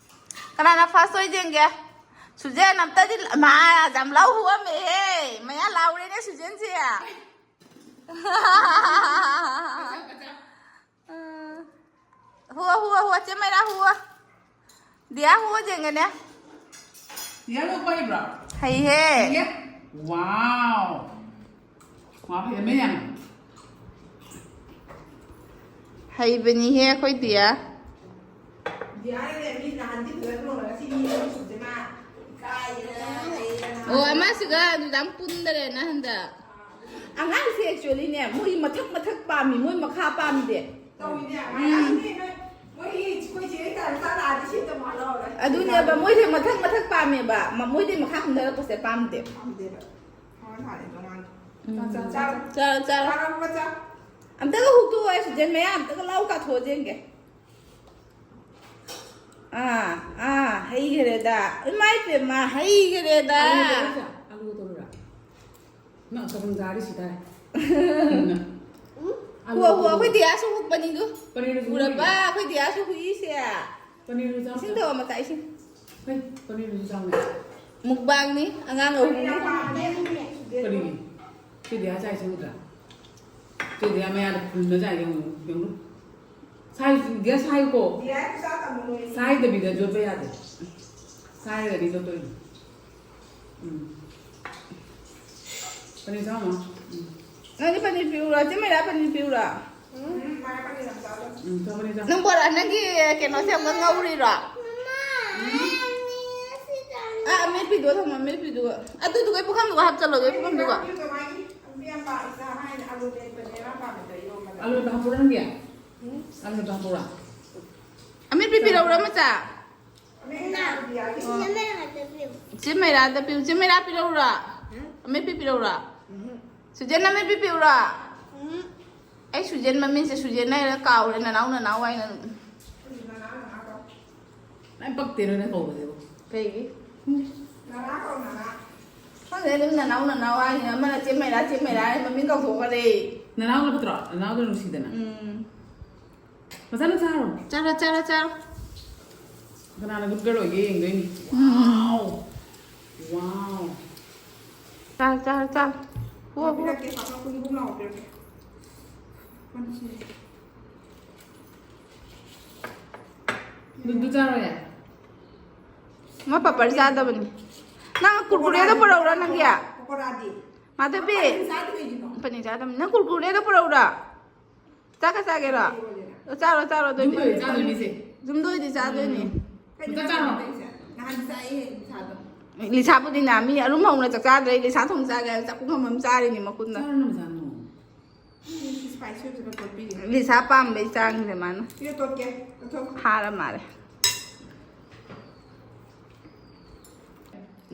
ꯀꯅꯥꯅ first ꯑꯣꯏ ꯌꯦꯡꯒꯦ? ꯁꯨꯖꯦꯟ ꯑꯝꯇꯗꯤ, ꯃꯥ, ꯌꯥꯝ ꯂꯧ ꯍꯨꯑꯝꯃꯦꯍꯦ꯫ ꯃꯌꯥ ꯂꯥꯎꯔꯦꯅꯦ ꯁꯨꯖꯦꯟꯁꯦ꯫ ꯍꯨꯋꯥ, ꯍꯨꯋꯥ, ꯍꯨꯋꯥ, ꯆꯦ ꯃꯩꯔꯥ ꯍꯨꯋꯥ꯫ ꯗꯤꯌꯥ ꯍꯨꯋꯥ ꯌꯦꯡꯒꯦꯅꯦ꯫ ꯗꯤꯌꯥ ꯂꯣꯛꯄ ꯍꯩꯕ꯭ꯔꯣ? ꯍꯩꯍꯦ꯫ ꯍꯩꯌꯦ? Wow꯫ ꯋꯥ, ꯍꯩꯔꯝꯃꯦ ꯌꯥꯝ꯫ ꯍꯩꯕꯅꯤꯍꯦ ꯑꯩꯈꯣꯏ ꯗꯤꯌꯥ꯫ ꯗꯤꯌꯥꯅꯅꯦ ꯃꯤ ꯅꯍꯥꯟꯗꯤ ꯐꯖꯅ ꯂꯣꯜꯂꯒ ꯁꯤ ꯃꯤ ꯑꯍꯨꯝ ꯁꯨꯕꯁꯦ ꯃꯥ ꯏꯀꯥꯏꯗꯅ ꯂꯩꯗꯅ꯫ ꯑꯣ, ꯑꯃꯁꯤꯒ ꯑꯗꯨꯗ ꯌꯥꯝ ꯄꯨꯟꯗꯔꯦꯅ ꯍꯟꯗꯛ꯫ ꯑꯉꯥꯡꯁꯦ actually ꯅꯦ, ꯃꯣꯏ ꯃꯊꯛ ꯃꯊꯛ ꯄꯥꯝꯃꯤ, ꯃꯣꯏ ꯃꯈꯥ ꯄꯥꯝꯗꯦ꯫ ꯇꯧꯏꯅꯦ, ꯎꯝ꯫ ꯑꯉꯥꯡꯅꯦ, ꯃꯣꯏ, ꯃꯣꯏꯒꯤ ꯑꯩꯈꯣꯏ ꯆꯦ ꯍꯣꯏ ꯇꯥꯔ ꯆꯥ ꯂꯥꯛꯑꯗꯤ ꯁꯤ ꯍꯦꯛꯇ ꯃꯥ ꯂꯧꯔꯦ꯫ ꯑꯗꯨꯅꯦꯕ, ꯃꯣꯏꯁꯦ ꯃꯊꯛ ꯃꯊꯛ ꯄꯥꯝꯃꯦꯕ, ꯃ-, ꯃꯣꯏꯗꯤ ꯃꯈꯥ ꯀꯨꯝꯊꯔꯛꯄꯁꯦ ꯄꯥꯝꯗꯦ꯫ ꯄꯥꯝꯗꯦꯕ꯫ ꯃꯉꯥ ꯊꯥꯔꯦ, ꯇꯣꯉꯥꯟ꯫ ꯎꯝ꯫ ꯆꯥꯔꯣ, ꯆꯥꯔꯣ꯫ ꯆꯥꯔꯣ, ꯆꯥꯔꯣ꯫ ꯆꯥꯔꯣ, ꯃꯆꯥ꯫ ꯑꯝꯇꯒ ꯍꯨꯛꯇꯣꯛꯑꯣ, ꯁꯨꯖꯦꯟ, ꯃꯌꯥ ꯑꯝꯇꯒ ꯂꯥꯎ ꯀꯥꯊꯣꯛꯑ ꯌꯦꯡꯒꯦ꯫ ꯑꯥ, ꯑꯥ, ꯍꯩꯈꯔꯦꯗ꯫ ꯏꯃꯥ ꯏꯄꯦꯝꯃ, ꯍꯩꯈꯔꯦꯗ꯫ ꯑꯂꯨꯗꯣ ꯇꯧꯔꯨꯔꯥ? ꯑꯂꯨꯗꯣ ꯇꯧꯔꯨꯔꯥ? ꯅꯪ ꯆꯒꯪ ꯆꯥꯔꯗꯤ ꯁꯤ ꯇꯥꯔꯦ꯫ ꯎꯝ꯫ ꯑꯂꯨ ꯍꯨꯋꯥ, ꯍꯨꯋꯥ, ꯇꯧꯔꯨꯔꯥ? ꯑꯩꯈꯣꯏ ꯗꯤꯌꯥꯁꯨ ꯍꯨꯛꯄꯅꯤꯗꯨ꯫ ꯄꯅꯤꯔꯗꯨꯁꯨ ꯎꯔꯕ? ꯍꯨꯏꯌꯦ꯫ ꯑꯩꯈꯣꯏ ꯗꯤꯌꯥꯁꯨ ꯍꯨꯏꯁꯦ꯫ ꯄꯅꯤꯔꯗꯨ ꯆꯥꯎ ꯏꯁꯤꯡ ꯆꯥꯎ꯫ ꯊꯛꯑꯣ, ꯃꯆꯥ, ꯏꯁꯤꯡ꯫ ꯍꯩ, ꯄꯅꯤꯔꯗꯨꯁꯨ ꯆꯥꯎꯅꯦ꯫ ꯃꯨꯛꯕꯥꯡꯅꯤ, ꯑꯉꯥꯡ ꯑꯍꯨꯝꯅꯤ꯫ ꯀꯔꯤꯒꯤ? ꯁꯤ ꯗꯤꯌꯥ ꯆꯥꯏꯁꯦ ꯎꯗ꯭ꯔꯥ? ꯁꯤ ꯗꯤꯌꯥ ꯃꯌꯥꯗ ꯐꯨꯜꯂ ꯆꯥꯏꯁꯦ ꯌꯦꯡꯉꯨ, ꯌꯦꯡꯉꯨ꯫ ꯁꯥꯏ-, ꯗꯤꯌꯥ ꯁꯥꯏꯌꯨꯀꯣ꯫ ꯗꯤꯌꯥ ꯈꯨꯠꯁꯥ ꯇꯝꯃꯨ ꯅꯣꯏ꯫ ꯁꯥꯏꯗꯕꯤꯗ ꯌꯣꯠꯄ ꯌꯥꯗꯦ꯫ ꯁꯥꯏꯔꯒꯗꯤ ꯌꯣꯠꯇꯣꯏꯅꯤ꯫ ꯎꯝ꯫ ꯄꯅꯤꯔ ꯆꯥꯎꯅ꯫ ꯎꯝ꯫ ꯅꯪꯗꯤ ꯄꯅꯤꯔ ꯄꯤꯔꯨꯔꯣ? ꯆꯦ ꯃꯩꯔꯥ ꯄꯅꯤꯔ ꯄꯤꯔꯨꯔꯣ? ꯎꯝ, ꯃꯥ ꯄꯅꯤꯔ ꯌꯥꯝ ꯆꯥꯗꯕꯅꯤ꯫ ꯎꯝ, ꯆꯥꯎ ꯄꯅꯤꯔ ꯆꯥꯎ꯫ ꯅꯪ ꯕꯣꯔꯥ, ꯅꯪꯒꯤ ꯀꯩꯅꯣꯁꯦ ꯑꯃꯨꯛꯀ ꯉꯧꯔꯤꯔꯣ? ꯃꯃꯥ, ꯎꯝ꯫ ꯑꯩ ꯉꯁꯤ ꯆꯥꯅꯤꯡꯉꯦ꯫ ꯑꯥ, ꯑꯃꯦꯠꯄꯤꯗꯣ ꯊꯝꯃꯣ, ꯑꯃꯦꯠꯄꯤꯗꯨꯒ꯫ ꯑꯗꯨꯗꯨꯒ ꯄꯨꯈꯝꯗꯨꯒ ꯍꯥꯞꯆꯜꯂꯣ, ꯑꯗꯨꯒꯤ ꯄꯨꯈꯝꯗꯨꯒ꯫ ꯃꯥꯒꯤ, ꯃꯥꯒꯤ ꯌꯥꯝ ꯄꯥꯝꯃꯤ ꯆꯥ ꯍꯥꯏꯅ ꯑꯂꯨ ꯃꯦꯠꯄꯅꯦ ꯃꯥ ꯄꯥꯝꯃꯤꯗꯣ, ꯏꯔꯣꯝꯕꯗ꯫ ꯑꯂꯨ ꯍꯥꯞꯄꯨꯔꯥ ꯅꯪꯒꯤ? ꯎꯝ꯫ ꯑꯂꯨ ꯍꯥꯞꯄꯨꯔꯥ? ꯑꯃꯦꯠꯄꯤ ꯄꯤꯔꯛꯎꯔꯥ, ꯃꯆꯥ? ꯆꯦ ꯃꯩꯔꯥꯗ ꯄꯤꯌꯨ꯫ ꯆꯦ ꯃꯩꯔꯥ ꯄꯤꯔꯛꯎꯔꯥ? ꯑꯃꯦꯠꯄꯤ ꯄꯤꯔꯛꯎꯔꯥ? ꯁꯨꯖꯦꯟ ꯑꯃꯦꯠꯄꯤ ꯄꯤꯔꯛꯎꯔꯥ? ꯑꯩ ꯁꯨꯖꯦꯟ ꯃꯃꯤꯡꯁꯦ ꯁꯨꯖꯦꯟ ꯍꯥꯏꯔ ꯀꯥꯎꯔꯦ, ꯅꯅꯥꯎ ꯅꯅꯥꯎ ꯍꯥꯏꯅ꯫ ꯅꯪ ꯄꯛꯇꯦ ꯅꯪꯅ ꯀꯧꯕꯁꯤꯕꯨ꯫ ꯀꯩꯒꯤ? ꯈꯪꯗꯦ, ꯑꯗꯨꯝ ꯅꯅꯥꯎ ꯅꯅꯥꯎ ꯍꯥꯏꯅꯤ, ꯑꯃꯅ ꯆꯦ ꯃꯩꯔꯥ ꯆꯦ ꯃꯩꯔꯥ ꯍꯥꯏꯅ ꯃꯃꯤꯡ ꯀꯧꯊꯣꯛꯈ꯭ꯔꯦ꯫ ꯅꯅꯥꯎꯅ ꯐꯠꯇ꯭ꯔꯣ? ꯅꯅꯥꯎꯗꯣ ꯅꯨꯡꯁꯤꯗꯅ꯫ ꯎꯝ꯫ ꯃꯆꯥꯅ ꯆꯥꯔꯣ꯫ ꯆꯥꯔꯣ, ꯆꯥꯔꯣ, ꯆꯥꯔꯣ꯫ ꯀꯅꯥꯅ good girl ꯑꯣꯏꯒꯦ ꯌꯦꯡꯗꯣꯏꯅꯤ꯫ ꯎꯝ꯫ Wow꯫ Wow꯫ ꯆꯥꯔꯣ, ꯆꯥꯔꯣ, ꯆꯥꯔꯣ꯫ ꯍꯣ, ꯍꯣ꯫ ꯄꯤꯔꯛꯀꯦ, ꯄꯥꯄꯥ ꯀꯨꯝ ꯀꯨꯝ ꯂꯥꯎ ꯄꯤꯔꯛꯀꯦ꯫ ꯀꯣꯟꯁꯤ꯫ ꯑꯗꯨ, ꯑꯗꯨ ꯆꯥꯔꯣꯏ? ꯃꯥ ꯄꯥꯄꯔ ꯆꯥꯗꯕꯅꯤ꯫ ꯅꯪ ꯀꯨꯔꯀꯨꯔꯦꯗꯣ ꯄꯨꯔꯛꯎꯔꯥ ꯅꯪꯒꯤ? ꯄꯀꯣꯔꯥꯗꯤ? ꯃꯥꯙꯕꯤ꯫ ꯄꯅꯤꯔ ꯆꯥꯗꯦ ꯀꯩꯒꯤꯅꯣ? ꯄꯅꯤꯔ ꯆꯥꯗꯕꯅꯤ꯫ ꯅꯪ ꯀꯨꯔꯀꯨꯔꯦꯗꯣ ꯄꯨꯔꯛꯎꯔꯥ? ꯆꯥꯛꯀ ꯆꯥꯒꯦꯔꯣ? ꯆꯥꯔꯣ, ꯆꯥꯔꯣ, ꯑꯗꯨ ꯌꯨꯝꯗ ꯑꯣꯏꯅ ꯆꯥꯗꯣꯏꯅꯤꯁꯦ꯫ ꯌꯨꯝꯗ ꯑꯣꯏꯗꯤ ꯆꯥꯗꯣꯏꯅꯤ꯫ ꯎꯝ꯫ ꯀꯩꯅꯣ ꯆꯥꯔꯣ꯫ ꯅꯪ ꯇꯧꯔꯤꯁꯦ? ꯅꯍꯥꯟ ꯆꯥꯏꯌꯦ ꯂꯤꯁꯥꯗꯣ꯫ ꯂꯤꯁꯥꯕꯨꯗꯤꯅ ꯃꯤ ꯑꯔꯨꯝ ꯍꯧꯅ ꯆꯥꯛ ꯆꯥꯗ꯭ꯔꯦ꯫ ꯂꯤꯁꯥ ꯊꯣꯡ ꯆꯥꯒꯦ ꯍꯥꯏꯔ ꯆꯥꯛꯈꯨꯝ ꯑꯃ ꯆꯥꯔꯤꯅꯤ ꯃꯈꯨꯠꯅ꯫ ꯆꯥꯔꯨꯅꯨ, ꯆꯥꯔꯨꯅꯨ꯫ ꯁꯤ spicy ꯑꯣꯏꯕꯁꯦ ꯈꯔ ꯇꯣꯠꯄꯤꯒꯦ꯫ ꯂꯤꯁꯥ ꯄꯥꯝꯕꯩ ꯆꯥꯡꯁꯦ ꯃꯥꯅ꯫ ꯁꯤꯒ ꯇꯣꯠꯀꯦ꯫ ꯇꯣꯠꯊꯣꯛ꯫ ꯐꯥꯔ ꯃꯥꯜꯂꯦ꯫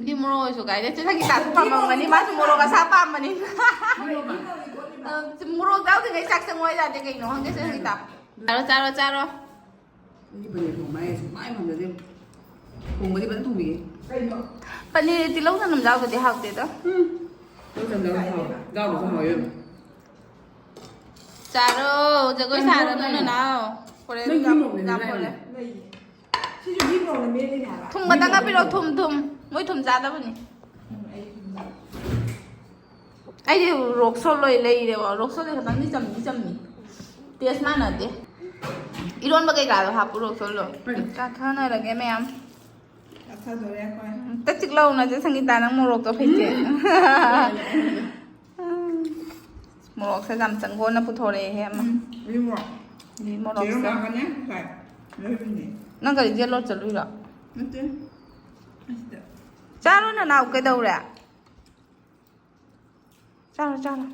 ꯗꯤ ꯃꯣꯔꯣꯛ ꯑꯣꯏꯁꯨ ꯀꯥꯏꯗꯦ꯫ ꯆꯦ ꯁꯪꯒꯤꯇꯥꯁꯨ ꯄꯥꯝꯃꯝꯒꯅꯤ, ꯃꯥꯁꯨ ꯃꯣꯔꯣꯛ ꯑꯁꯥ ꯄꯥꯝꯕꯅꯤ꯫ ꯑ, ꯃꯣꯔꯣꯛ ꯌꯥꯎꯗ꯭ꯔꯤꯉꯩ ꯆꯥꯛ ꯆꯪꯉꯣ ꯌꯥꯗꯦ ꯀꯩꯅꯣ ꯈꯪꯗꯦ, ꯆꯦ ꯁꯪꯒꯤꯇꯥ꯫ ꯆꯥꯔꯣ, ꯆꯥꯔꯣ, ꯆꯥꯔꯣ꯫ ꯑꯩꯒꯤ ꯄꯅꯤꯔ ꯊꯣꯡꯕ ꯍꯥꯏꯁꯦ ꯁꯨꯡꯄꯥꯝ ꯄꯥꯝꯖꯗꯦ꯫ ꯊꯣꯡꯕꯗꯤ ꯐꯖꯅ ꯊꯣꯡꯕꯤꯌꯦ꯫ ꯄꯅꯤꯔ ꯇꯤꯜꯍꯧ ꯆꯅꯝ ꯌꯥꯎꯗꯗꯤ ꯍꯥꯎꯇꯦꯗ꯫ ꯎꯝ꯫ ꯇꯤꯜꯍꯧ ꯆꯅꯝ ꯌꯥꯎꯗꯁꯨ ꯍꯥꯎꯋꯦ꯫ ꯌꯥꯎꯗꯁꯨ ꯍꯥꯎꯋꯦ ꯏꯕꯦꯝꯃ꯫ ꯆꯥꯔꯣ, ꯖꯒꯣꯏ ꯁꯥꯔꯣ ꯅꯣꯏ ꯅꯅꯥꯎ꯫ ꯍꯣꯔꯦꯟ ꯅꯪ ꯌꯥꯝ, ꯌꯥꯝ ꯍꯣꯜꯂꯦ꯫ ꯂꯩꯌꯦ꯫ ꯁꯤꯁꯨ ꯘꯤ ꯃꯣꯔꯣꯛꯅ ꯃꯦꯠꯂꯤꯅꯦ ꯍꯥꯏꯕ꯫ ꯊꯨꯝ ꯈꯛꯇꯪꯒ ꯄꯤꯔꯛꯑꯣ, ꯊꯨꯝ, ꯊꯨꯝ꯫ ꯃꯣꯏ ꯊꯨꯝ ꯆꯥꯗꯕꯅꯤ꯫ ꯎꯝ, ꯑꯩ ꯊꯨꯝ ꯆꯥꯗꯦ꯫ ꯑꯩꯗꯤ rock salt ꯂꯣꯏ ꯂꯩꯔꯦꯕ꯫ Rock salt ꯁꯦ ꯈꯇꯪꯗꯤ ꯆꯝꯗꯤ ꯆꯝꯃꯤ꯫ Taste ꯃꯥꯟꯅꯗꯦ꯫ ꯏꯔꯣꯟꯕ ꯀꯩꯀꯥꯗꯣ ꯍꯥꯞꯄꯨ rock salt ꯂꯣ꯫ ꯍꯣꯏ꯫ ꯆꯥꯊꯅꯔꯒꯦ ꯃꯌꯥꯝ꯫ ꯆꯥꯊꯗꯣꯔꯦ ꯑꯩꯈꯣꯏ꯫ ꯎꯝ, ꯇ ꯆꯤꯛꯂꯥꯎꯅꯁꯦ ꯁꯪꯒꯤꯇꯥ, ꯅꯪ ꯃꯣꯔꯣꯛꯇꯣ ꯐꯩꯁꯦ꯫ ꯎꯝ꯫ ꯃꯣꯔꯣꯛꯁꯦ ꯌꯥꯝ ꯆꯪꯒꯣꯟꯅ ꯄꯨꯊꯣꯔꯛꯑꯦꯍꯦ ꯑꯃ꯫ ꯎꯝ, ꯑꯗꯨ ꯃꯣꯔꯣꯛ꯫ ꯑꯗꯩ ꯃꯣꯔꯣꯛꯁꯦ꯫ ꯆꯦꯔꯪ ꯉꯥꯛꯇꯅꯦ ꯉꯁꯥꯏ ꯂꯩꯔꯨꯕꯅꯦ꯫ ꯅꯪ ꯀꯔꯤ ꯌꯦꯠꯂꯣ ꯆꯠꯂꯨꯏꯔꯣ? ꯅꯠꯇꯦ꯫ ꯑꯁꯤꯗ꯫ ꯆꯥꯔꯣ ꯅꯅꯥꯎ, ꯀꯩꯗꯧꯔꯦ? ꯆꯥꯔꯣ, ꯆꯥꯔꯣ꯫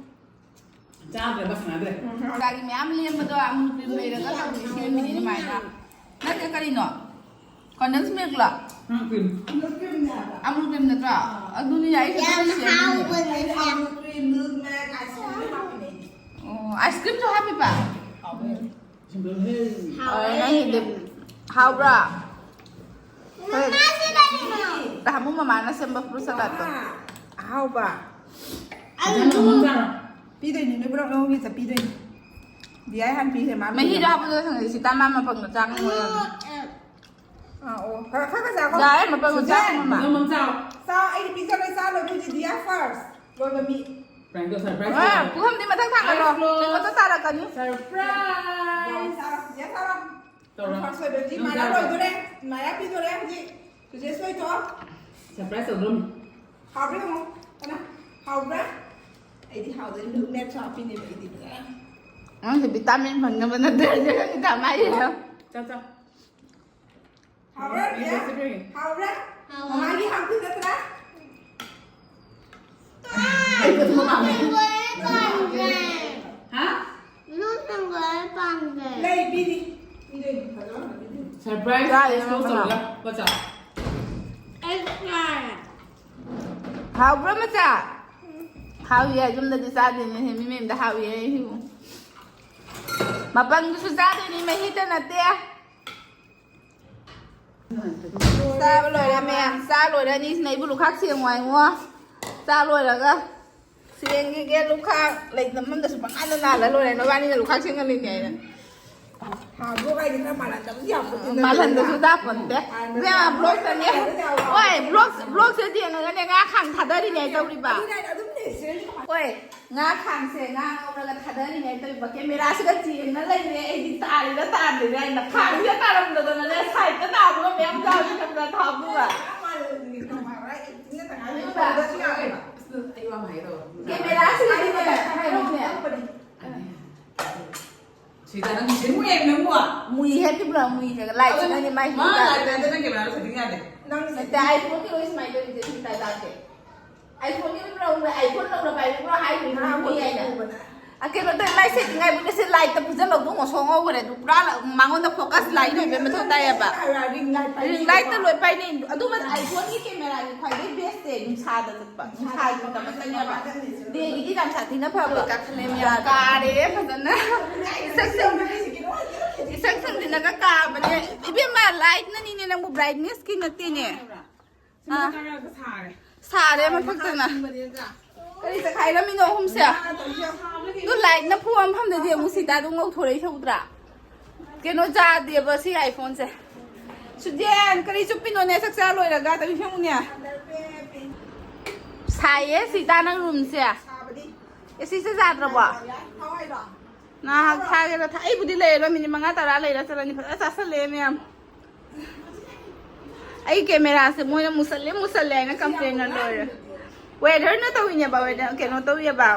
ꯆꯥꯗ꯭ꯔꯦ, ꯃꯁꯥꯟꯅꯗ꯭ꯔꯦ꯫ ꯒꯥꯔꯤ ꯃꯌꯥꯝ ꯂꯦꯝꯕꯗꯣ ꯑꯃꯨꯜ cream ꯂꯩꯔꯒ ꯇꯧꯕꯤ ꯁꯦꯝꯃꯤꯅꯤ ꯑꯗꯨꯃꯥꯏꯅ꯫ ꯅꯠꯇꯦ, ꯀꯔꯤꯅꯣ? Condensed milk ꯂꯣ? ꯑꯃꯨꯜ cream꯫ ꯑꯃꯨꯜ cream ꯅꯠꯇ꯭ꯔꯣ? ꯑꯗꯨꯅꯤ ꯑꯩꯁꯨ ꯌꯥꯝ ꯑꯗꯨꯝ ꯁꯦꯝꯃꯤꯅꯦ꯫ ꯍꯥꯎꯕꯅꯦ꯫ ꯑꯩ ꯑꯃꯨꯜ cream, milk maid, ice cream ꯂꯣꯏ ꯍꯥꯞꯄꯤꯅꯦ꯫ ꯑꯣ, ice cream ꯁꯨ ꯍꯥꯞꯄꯤꯕ? ꯍꯥꯎꯋꯦ꯫ ꯍꯥꯎꯋꯦ꯫ ꯅꯪꯒꯤꯗꯤ ꯍꯥꯎꯕ꯭ꯔꯥ? ꯃꯃꯥ, ꯁꯤ ꯀꯔꯤꯅꯣ? ꯅꯍꯥꯟꯃꯨꯛ ꯃꯃꯥꯅ ꯁꯦꯝꯕ fruit salad ꯇꯣ꯫ ꯃꯃꯥ꯫ ꯑꯍꯥꯎꯕ꯫ ꯐꯖꯅ ꯊꯣꯡꯉ ꯆꯥꯔꯣ꯫ ꯄꯤꯗꯣꯏꯅꯤ, ꯅꯣꯏ ꯄꯨꯂꯞ ꯅꯉꯣꯟꯒꯤ ꯆꯠꯄꯤꯗꯣꯏꯅꯤ꯫ ꯗꯤꯌꯥꯏ ꯍꯥꯟꯅ ꯄꯤꯈ꯭ꯔꯦ, ꯃꯥ ꯃꯍꯤꯗꯣ ꯄꯤꯈ꯭ꯔꯦ꯫ ꯍꯥꯞꯄꯗꯣ ꯁꯪꯉꯦ ꯁꯤ ꯇꯥ ꯃꯥ ꯃꯄꯪꯗꯣ ꯆꯥꯛ ꯉꯧꯋꯦ ꯍꯥꯏꯕꯅꯤ꯫ ꯑꯥ, ꯑꯣ, ꯈꯔ ꯈꯔ ꯈꯔ ꯆꯥꯈꯣ꯫ ꯌꯥꯔꯦ, ꯃꯄꯪꯗꯣ ꯆꯥꯛ ꯁꯨꯖꯦꯟ! ꯉꯧꯕ꯫ ꯃꯃꯝ ꯆꯥꯎ꯫ ꯆꯥꯎ, ꯑꯩꯗꯤ ꯄꯤꯖꯔꯣꯏ, ꯆꯥ ꯂꯣꯏꯗꯣꯏꯁꯦ ꯗꯤꯌꯥ ꯐꯥꯔꯁ꯫ ꯂꯣꯏꯕ ꯃꯤ꯫ ꯄ꯭ꯔꯥꯡꯗꯣ ꯁꯔꯄ꯭ꯔꯥꯏꯁ ꯑꯦ, ꯇꯧꯔꯣ꯫ ꯄꯨꯈꯝꯗꯤ ꯃꯊꯪ ꯊꯥꯡꯒꯠꯂꯣ꯫ Surprise close. ꯇꯦꯡꯀꯣꯠꯇ ꯆꯥꯔꯛꯀꯅꯤ꯫ ꯁꯔꯄ꯭ꯔꯥꯏꯁ꯫ ꯆꯥꯔꯣ, ꯗꯤꯌꯥ ꯆꯥꯔꯣ꯫ ꯇꯧꯔꯣ꯫ ꯐꯥꯔꯁ ꯑꯣꯏꯕꯗꯤ ꯅꯪ ꯃꯥꯏꯔꯥ ꯆꯥꯔꯣ꯫ ꯂꯣꯏꯗꯣꯔꯦ꯫ ꯃꯥꯏꯔꯥ ꯄꯤꯗꯣꯔꯦ ꯍꯧꯖꯤꯛ꯫ ꯁꯨꯖꯦꯟ ꯁꯣꯏꯊꯣꯛꯑꯣ꯫ ꯁꯔꯄ꯭ꯔꯥꯏꯁ ꯇꯧꯗ꯭ꯔꯣ? ꯍꯥꯎꯕ꯭ꯔꯥ ꯌꯦꯡꯉꯣ꯫ ꯀꯅꯥ? ꯍꯥꯎꯕ꯭ꯔꯥ? ꯑꯩꯗꯤ ꯍꯥꯎꯗꯣꯏꯅꯤ꯫ ꯃꯦꯠꯁ ꯍꯥꯞꯄꯤꯅꯦꯕ ꯑꯩꯗꯤ ꯐꯖꯅ꯫ ꯅꯪꯁꯦ ꯚꯤꯇꯥꯃꯤꯟ ꯐꯪꯅꯕ ꯅꯠꯇ꯭ꯔꯗꯤ ꯅꯪ ꯍꯤꯗꯥꯛ ꯃꯥꯏ ꯂꯩꯔꯣ꯫ ꯆꯥꯎ, ꯆꯥꯎ꯫ ꯍꯥꯎꯕ꯭ꯔꯥ, ꯔꯨꯕꯤꯌꯥ? ꯆꯠꯄꯤꯔꯒꯦ꯫ ꯍꯥꯎꯕ꯭ꯔꯥ? ꯃꯃꯥꯒꯤ ꯍꯥꯎꯇꯦ ꯅꯠꯇ꯭ꯔꯥ? ꯑꯩ ꯀꯩꯁꯨ ꯄꯥꯝꯃꯦ꯫ ꯍꯥ? ꯂꯩ, ꯄꯤꯔꯤ꯫ ꯄꯤꯗꯣꯏꯅꯤ, ꯐꯖꯅ ꯄꯤꯗꯣꯏꯅꯤ꯫ ꯁꯔꯄ꯭ꯔꯥꯏꯁ꯫ ꯆꯥꯏ, ꯑꯦꯛꯁꯄꯣꯖ ꯃꯃꯥ꯫ ꯇꯧꯔꯒ꯫ ꯄꯣꯠ ꯆꯥꯎ꯫ ꯍꯥꯎꯕ꯭ꯔꯥ ꯃꯆꯥ? ꯍꯥꯎꯏ ꯍꯥꯏ, ꯌꯨꯝꯗꯗꯤ ꯆꯥꯗꯦꯅꯦ, ꯃꯤ ꯃꯌꯨꯝꯗ ꯍꯥꯎꯏ ꯍꯥꯏ, ꯁꯤꯕꯨ꯫ ꯃꯄꯪꯗꯨꯁꯨ ꯆꯥꯗꯣꯏꯅꯤ, ꯃꯍꯤꯇ ꯅꯠꯇꯦ꯫ ꯆꯥꯕ ꯂꯣꯏꯔꯦ ꯃꯌꯥꯝ, ꯆꯥ ꯂꯣꯏꯔꯦ꯫ ꯑꯅꯤꯁꯤꯅ ꯑꯩꯕꯨ ꯂꯨꯈꯥꯛ ꯁꯦꯡꯉꯣ ꯍꯥꯏꯉꯣ꯫ ꯆꯥ ꯂꯣꯏꯔꯒ ꯁꯦꯡꯈꯤꯒꯦ꯫ ꯂꯨꯈꯥꯛ ꯂꯩꯇꯕ ꯑꯃꯗꯁꯨ ꯄꯪꯅꯥꯟꯗ ꯅꯥꯜꯂ ꯂꯣꯏꯔꯦ꯫ ꯅꯕꯥꯅꯤꯅ ꯂꯨꯈꯥꯛ ꯁꯦꯡꯍꯜꯂꯤꯅꯦ ꯍꯥꯏꯅ꯫ ꯍꯥꯎꯕ꯭ꯔꯣ ꯀꯥꯏꯗꯤ ꯈꯔ ꯃꯥꯜꯍꯟꯗꯕꯗꯤ ꯌꯥꯄꯣꯠꯇꯦ꯫ ꯃꯥꯜꯍꯟꯗꯁꯨ ꯇꯥꯄꯣꯟꯇꯦ꯫ ꯏꯕꯦꯝꯃ, ꯕ꯭ꯂꯣꯛꯇꯅꯦ꯫ ꯍꯣꯏ, ꯕ꯭ꯂꯣꯛ, ꯕ꯭ꯂꯣꯛꯁꯦ ꯌꯦꯡꯉꯒꯅꯦ ꯉꯥ ꯈꯥꯡ ꯊꯥꯗꯔꯤꯅꯦ ꯇꯧꯔꯤꯕ꯫ ꯑꯗꯨꯅ ꯑꯩꯅ ꯑꯗꯨꯝ ꯂꯩꯖꯔꯤ꯫ ꯍꯣꯏ, ꯉꯥ ꯈꯥꯡꯁꯦ ꯉꯥ ꯉꯧꯔꯒ ꯊꯥꯗꯔꯤꯉꯩ ꯇꯧꯔꯤꯕ꯫ ꯀꯦꯃꯦꯔꯥꯁꯤꯒ ꯆꯦꯡꯅ ꯂꯩꯔꯦ꯫ ꯑꯩꯗꯤ ꯇꯥꯔꯤꯔ ꯇꯥꯗ꯭ꯔꯤꯔ ꯍꯥꯏꯅ ꯈꯥꯡꯁꯤꯒ ꯇꯥꯔꯝꯗꯗꯅꯅꯦ ꯁꯥꯏꯗꯇ ꯇꯥꯕꯒ ꯃꯌꯥꯝ ꯌꯥꯎꯔꯤ ꯈꯪꯕ꯭ꯔꯥ ꯊꯥꯎꯗꯨꯒ꯫ ꯑꯩ ꯋꯥ ꯑꯃ ꯍꯥꯏꯒꯦ ꯇꯧꯕ꯫ ꯀꯦꯃꯦꯔꯥꯁꯤꯒꯗꯤꯅꯦ ꯍꯥꯏꯔꯤꯅꯦ꯫ ꯁꯤꯗ ꯅꯪ ꯁꯤꯃꯨꯛ ꯌꯦꯡ ꯅꯪꯕꯨ꯫ ꯃꯨꯏ ꯍꯦꯛ ꯄꯤꯕ꯭ꯔꯥ ꯃꯨꯏ ꯍꯦꯛ ꯂꯥꯏꯠꯁꯤꯅꯗꯤ ꯃꯥꯏ ꯃꯥ ꯂꯥꯏꯠ ꯂꯥꯏꯠꯇ ꯅꯪ ꯀꯦꯃꯦꯔꯥꯗꯣ ꯁꯦꯠꯇꯤꯡ ꯌꯥꯗꯦ꯫ ꯅꯪ ꯅꯠꯇꯦ, ꯑꯥꯏꯐꯣꯟꯒꯤ ꯂꯣꯏ ꯁꯨꯃꯥꯏꯅ ꯇꯧꯔꯤꯁꯦ ꯁꯤ ꯇꯥꯏ ꯇꯥꯛꯀꯦ꯫ ꯑꯥꯏꯐꯣꯟꯒꯤ ꯄꯤꯕ꯭ꯔꯥ ꯃꯨꯏ, ꯑꯥꯏꯐꯣꯟ ꯂꯧꯅ ꯄꯥꯏꯕꯤꯕ꯭ꯔꯥ ꯍꯥꯏꯔꯤꯅꯦ ꯃꯨꯏ ꯍꯥꯏꯅ꯫ ꯑ, ꯀꯩꯅꯣ ꯇꯧꯋꯦ, ꯃꯥꯏ ꯁꯦꯠꯇꯤꯡ ꯍꯥꯏꯕ ꯅꯠꯇꯦ, ꯂꯥꯏꯠꯇ ꯐꯨꯖꯜꯂꯧꯗꯣ ꯉꯧꯁꯣꯛ ꯉꯧꯈ꯭ꯔꯦ꯫ ꯑꯗꯨ ꯄꯨꯔꯥ ꯃꯉꯣꯟꯗ ꯐꯣꯀꯁ ꯂꯥꯏꯠ ꯑꯣꯏꯕ ꯃꯊꯧ ꯇꯥꯏꯌꯦꯕ꯫ ꯔꯤꯡ ꯂꯥꯏꯠ ꯄꯥꯏꯕꯤ꯫ ꯔꯤꯡ ꯂꯥꯏꯠꯇ ꯂꯣꯏ ꯄꯥꯏꯅꯩ꯫ ꯑꯗꯨ ꯃꯇꯝ ꯑꯥꯏꯐꯣꯟꯒꯤ ꯀꯦꯃꯦꯔꯥꯒꯤꯗꯤ ꯈ꯭ꯋꯥꯏꯗꯒꯤ ꯕꯦꯁꯁꯦ ꯅꯨꯡꯁꯥꯗ ꯆꯠꯄ, ꯅꯨꯡꯁꯥꯒꯤ ꯃꯇꯝ ꯑꯃꯇꯅꯦꯕ꯫ ꯗꯦꯒꯤꯗꯤ ꯌꯥꯝ ꯁꯥꯊꯤꯅ ꯐꯕ꯫ ꯀꯥꯔꯦ ꯐꯖꯅ꯫ ꯏꯁꯛ ꯁꯪ-, ꯏꯁꯛ ꯁꯪꯁꯤꯜꯂꯒ ꯀꯥꯕꯅꯦ꯫ ꯏꯕꯦꯝꯃ, ꯂꯥꯏꯠꯅꯅꯤꯅꯦ ꯅꯪꯕꯨ, ꯕ꯭ꯔꯥꯏꯠꯅꯦꯁꯀꯤ ꯅꯠꯇꯦꯅꯦ꯫ ꯁꯤꯃ ꯈꯔꯒ ꯁꯥꯔꯦ꯫ ꯁꯥꯔꯦ ꯃꯊꯛꯇꯅ꯫ ꯀꯔꯤ ꯆꯈꯥꯏꯔꯝꯃꯤꯅꯣ ꯑꯍꯨꯝꯁꯦ? ꯑꯗꯨ ꯂꯥꯏꯠꯅ ꯐꯨꯕ ꯃꯐꯝꯗꯗꯤ ꯑꯃꯨꯛ ꯁꯤꯗ ꯑꯗꯨꯝ ꯉꯧꯊꯣꯔꯛꯏꯁꯦ ꯎꯗ꯭ꯔꯥ? ꯀꯩꯅꯣ ꯆꯥꯗꯦꯕ ꯁꯤ iPhone ꯁꯦ꯫ ꯁꯨꯖꯦꯟ, ꯀꯔꯤ ꯆꯨꯞꯄꯤꯅꯣꯅꯦ? ꯆꯥꯛ ꯆꯥ ꯂꯣꯏꯔꯒ ꯇꯧꯔꯤꯁꯦ ꯌꯦꯡꯉꯨꯅꯦ꯫ ꯁꯥꯏꯌꯦ ꯁꯤꯗ ꯅꯪ room ꯁꯦ꯫ ꯑꯦ ꯁꯤꯁꯦ ꯌꯥꯗ꯭ꯔꯕꯣ? ꯉꯥꯏꯍꯥꯛ ꯊꯥꯒꯦꯔꯥ ꯊꯥ-, ꯑꯩꯕꯨꯗꯤ ꯂꯩꯔꯔꯣꯏ, ꯃꯤꯅꯤꯠ ꯃꯉꯥ ꯇꯔꯥ ꯂꯩꯔ ꯆꯠꯂꯅꯤ꯫ ꯐꯖꯅ ꯆꯥꯁꯜꯂꯦ ꯃꯌꯥꯝ꯫ ꯑꯩ camera ꯁꯦ ꯃꯣꯏꯅ ꯃꯨꯁꯜꯂꯦ, ꯃꯨꯁꯜꯂꯦ ꯍꯥꯏꯅ complain ꯅ ꯂꯣꯏꯔꯦ꯫ Weather ꯅ ꯇꯧꯔꯤꯅꯦꯕ, weather ꯀꯩꯅꯣ ꯇꯧꯔꯤꯑꯕ꯫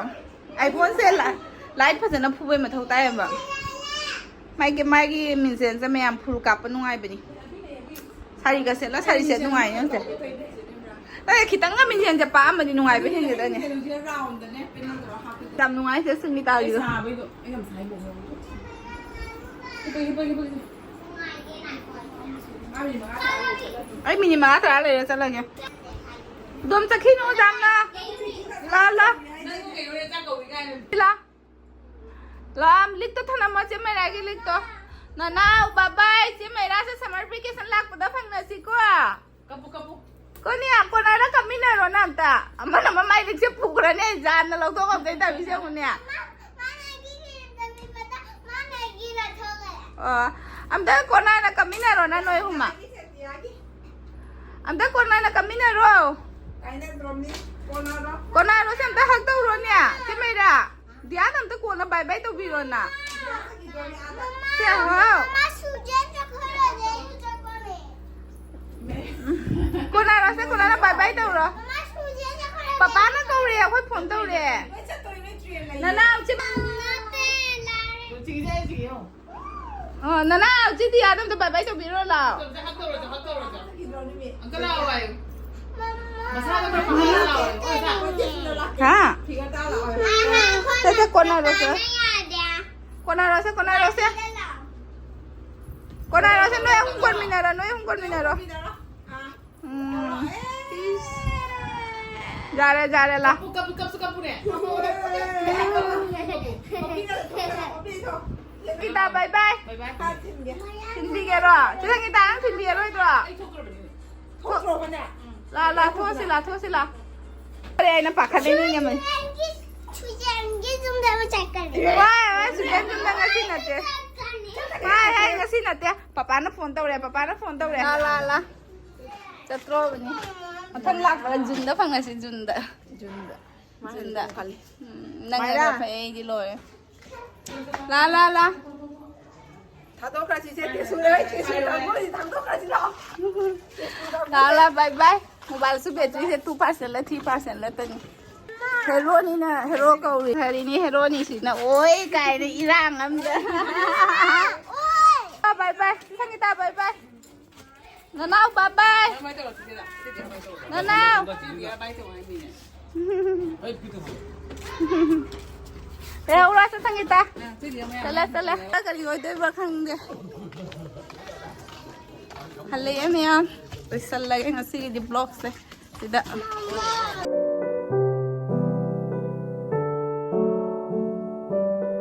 iPhone ꯁꯦ ꯂ-, light ꯐꯖꯅ ꯐꯨꯕꯩ ꯃꯊꯧ ꯇꯥꯏꯌꯦꯕ꯫ ꯃꯥꯒꯤ, ꯃꯥꯒꯤ ꯃꯤꯟꯁꯦꯟꯁꯦ ꯃꯌꯥꯝ full ꯀꯥꯞꯄ ꯅꯨꯡꯉꯥꯏꯕꯅꯤ꯫ ꯁꯥꯔꯤꯒ ꯁꯦꯠꯂ ꯁꯥꯔꯤ ꯁꯦꯠ ꯅꯨꯡꯉꯥꯏꯅꯤ ꯍꯧꯖꯤꯛ꯫ ꯑꯦ, ꯈꯤꯇꯪꯒ ꯃꯤꯟꯁꯦꯟꯁꯦ ꯄꯥꯛꯑꯝꯃꯗꯤ ꯅꯨꯡꯉꯥꯏꯕ ꯍꯦꯟꯒꯗꯅꯤ꯫ ꯌꯥꯝ ꯅꯨꯡꯉꯥꯏꯁꯦ ꯁꯨꯅꯤꯇꯥꯒꯤꯗꯣ꯫ ꯁꯥꯕꯩꯗꯣ ꯑꯩ ꯉꯁꯥꯏ ꯍꯤꯞꯄꯒꯦ, ꯍꯤꯞꯄꯒꯦ, ꯍꯤꯞꯄꯒꯦ꯫ ꯑꯩ ꯃꯤꯅꯤꯠ ꯃꯉꯥ ꯇꯔꯥ ꯂꯩꯔ ꯆꯠꯂꯒꯦ꯫ ꯑꯗꯨꯝ ꯆꯠꯈꯤꯅꯨ ꯌꯥꯝꯅ꯫ ꯂꯥ, ꯂꯥ꯫ ꯅꯪ ꯀꯩꯅꯣ ꯆꯥꯛ ꯀꯧꯏ ꯀꯥꯏꯅ꯫ ꯂꯥ꯫ ꯂꯥ, ꯂꯤꯛꯇꯣ ꯊꯅꯝꯃꯣ, ꯆꯦ ꯃꯩꯔꯥꯒꯤ ꯂꯤꯛꯇꯣ꯫ ꯅꯅꯥꯎ, ꯕꯥꯏ ꯕꯥꯏ, ꯆꯦ ꯃꯩꯔꯥꯁꯦ summer vacation ꯂꯥꯛꯄꯗ ꯐꯪꯅꯁꯤꯀꯣ꯫ ꯀꯞꯄꯨ, ꯀꯞꯄꯨ꯫ ꯀꯣꯅꯤꯌꯥ, ꯀꯣꯅꯥꯗ ꯀꯞꯃꯤꯟꯅꯔꯣ ꯅꯪ ꯑꯝꯇ꯫ ꯑꯃꯅ ꯃꯃꯥꯏ ꯂꯤꯛꯁꯦ ꯄꯨꯈ꯭ꯔꯅꯤ, ꯑꯩ ꯖꯥꯟꯅ ꯂꯧꯊꯣꯛ ꯉꯝꯗꯣꯏ ꯇꯧꯔꯤꯁꯦ ꯌꯦꯡꯉꯨꯅꯦ꯫ ꯑꯣ, ꯑꯝꯇ ꯀꯣꯅꯥꯅ ꯀꯞꯃꯤꯟꯅꯔꯣ ꯅꯪ ꯅꯣꯏ ꯑꯍꯨꯝꯃ꯫ ꯑꯝꯇ ꯀꯣꯅꯥꯅ ꯀꯞꯃꯤꯟꯅꯔꯣ꯫ ꯀꯣꯅꯥꯔꯣꯁꯦ ꯑꯝꯇ hug ꯇꯧꯔꯣꯅꯦ꯫ ꯆꯦ ꯃꯩꯔꯥ, ꯗꯤꯌꯥꯅ ꯑꯝꯇ ꯀꯣꯟꯅ bye bye ꯇꯧꯕꯤꯔꯣꯅ꯫ ꯁꯦ, ꯍꯥꯎ꯫ ꯀꯣꯅꯥꯔꯣꯁꯦ, ꯀꯣꯅꯥꯅ bye bye ꯇꯧꯔꯣ꯫ ꯄꯄꯥꯅ ꯀꯧꯔꯦ, ꯑꯩꯈꯣꯏ phone ꯇꯧꯔꯦ꯫ ꯅꯅꯥꯎ ꯆꯦ-, ꯑꯣ, ꯅꯅꯥꯎ ꯆꯦ ꯗꯤꯌꯥꯗ ꯑꯝꯇ bye bye ꯇꯧꯕꯤꯔꯣ ꯂꯥꯎ꯫ ꯑꯪꯀꯜ ꯂꯥꯛꯑꯣ ꯍꯥꯏꯌꯨ꯫ ꯃꯁꯥꯗ ꯈꯔ ꯐꯍꯜꯂ ꯂꯥꯛꯑꯣ ꯍꯥꯏꯌꯨ꯫ ꯍꯥ? ꯁꯦ, ꯁꯦ, ꯀꯣꯟꯅꯔꯣꯁꯦ꯫ ꯀꯣꯟꯅꯔꯣꯁꯦ, ꯀꯣꯟꯅꯔꯣꯁꯦ꯫ ꯀꯣꯟꯅꯔꯣꯁꯦ, ꯅꯣꯏ ꯑꯍꯨꯝ ꯀꯣꯟꯃꯤꯟꯅꯔꯣ, ꯅꯣꯏ ꯑꯍꯨꯝ ꯀꯣꯟꯃꯤꯟꯅꯔꯣ꯫ ꯎꯝ꯫ ꯌꯥꯔꯦ, ꯌꯥꯔꯦ, ꯂꯥ꯫ ꯀꯞꯄꯨ, ꯀꯞꯄꯨ, ꯀꯞꯁꯨ ꯀꯞꯄꯨꯅꯦ꯫ ꯁꯪꯒꯤꯇꯥ, bye bye꯫ Bye bye꯫ ꯊꯤꯟꯕꯤꯒꯦꯔꯣ? ꯆꯦ ꯁꯪꯒꯤꯇꯥ, ꯅꯪ ꯊꯤꯟꯕꯤꯒꯔꯣꯏꯗ꯭ꯔꯣ? ꯑꯩ ꯊꯣꯛꯈ꯭ꯔꯕꯅꯦ꯫ ꯊꯣꯛꯈ꯭ꯔꯕꯅꯦ? ꯎꯝ꯫ ꯂꯥ ꯂꯥ ꯊꯣꯛꯑꯁꯤ ꯂꯥ ꯊꯣꯛꯑꯁꯤ ꯂꯥ꯫ ꯑꯔꯦ ꯑꯩꯅ ꯄꯥꯈꯠꯂꯤꯅꯤꯅꯦ ꯃꯩ꯫ ꯁꯨꯖꯦꯟꯒꯤ ꯌꯨꯝꯗ ꯑꯃ ꯆꯠꯀꯅꯤ꯫ ꯋꯥꯏ ꯋꯥꯏ ꯁꯨꯖꯦꯟ ꯌꯨꯝꯗ ꯉꯁꯤ ꯅꯠꯇꯦ꯫ ꯋꯥꯏ ꯍꯥꯏ ꯉꯁꯤ ꯅꯠꯇꯦ꯫ ꯄꯄꯥꯅ ꯐꯣꯟ ꯇꯧꯔꯦ ꯄꯄꯥꯅ ꯐꯣꯟ ꯇꯧꯔꯦ꯫ ꯂꯥ ꯂꯥ ꯂꯥ꯫ ꯆꯠꯇ꯭ꯔꯣꯕꯅꯤ꯫ ꯃꯊꯪ ꯂꯥꯛꯄꯗ ꯖꯨꯟꯗ ꯐꯪꯉꯁꯤ ꯖꯨꯟꯗ꯫ ꯖꯨꯟꯗ꯫ ꯖꯨꯟꯗ꯫ ꯈꯜꯂꯤ꯫ ꯎꯝ, ꯅꯪ ꯃꯥꯏꯔꯥ꯫ ꯍꯥꯏꯕ ꯐꯩ ꯑꯩꯗꯤ ꯂꯣꯏꯔꯦ꯫ ꯂꯥ ꯂꯥ ꯂꯥ꯫ ꯊꯥꯗꯣꯛꯈ꯭ꯔꯁꯤꯁꯦ ꯇꯦꯁꯨꯔ ꯇꯦꯁꯨꯔ ꯊꯥꯡꯒꯣꯜꯁꯤ ꯊꯥꯡꯗꯣꯛꯈ꯭ꯔꯁꯤ ꯂꯥꯛꯑꯣ꯫ ꯂꯥ ꯂꯥ ꯕꯥꯏ ꯕꯥꯏ꯫ ꯃꯣꯕꯥꯏꯜꯁꯨ ꯕꯦꯇ꯭ꯔꯤꯁꯦ ꯇꯨ ꯄꯥꯔꯁꯦꯟꯂ ꯊ꯭ꯔꯤ ꯄꯥꯔꯁꯦꯟꯂ ꯇꯅꯤ꯫ ꯍꯦꯔꯣꯅꯤꯅ ꯍꯦꯔꯣ ꯀꯧꯔꯤ ꯍꯥꯏꯔꯤꯅꯤ ꯍꯦꯔꯣꯅꯤ ꯁꯤꯅ ꯑꯣꯏ ꯀꯥꯏꯅ ꯏꯔꯥꯡ ꯑꯝꯗ꯫ ꯕꯥꯏ ꯕꯥꯏ ꯁꯪꯒꯤꯇꯥ ꯕꯥꯏ ꯕꯥꯏ꯫ ꯅꯅꯥꯎ ꯕꯥꯏ ꯕꯥꯏ꯫ ꯅꯅꯥꯎ꯫ ꯂꯩꯍꯧꯔꯁꯦ ꯁꯪꯒꯤꯇꯥ꯫ ꯆꯠꯂꯦ ꯆꯠꯂꯦ꯫ ꯀꯔꯤ ꯑꯣꯏꯗꯣꯏꯕ ꯈꯪꯗꯦ꯫ ꯍꯜꯂꯛꯑꯦ ꯃꯌꯥꯝ꯫ ꯂꯣꯏꯁꯜꯂꯒꯦ ꯉꯁꯤꯒꯤꯗꯤ ꯕ꯭ꯂꯣꯛꯁꯦ ꯁꯤꯗ꯫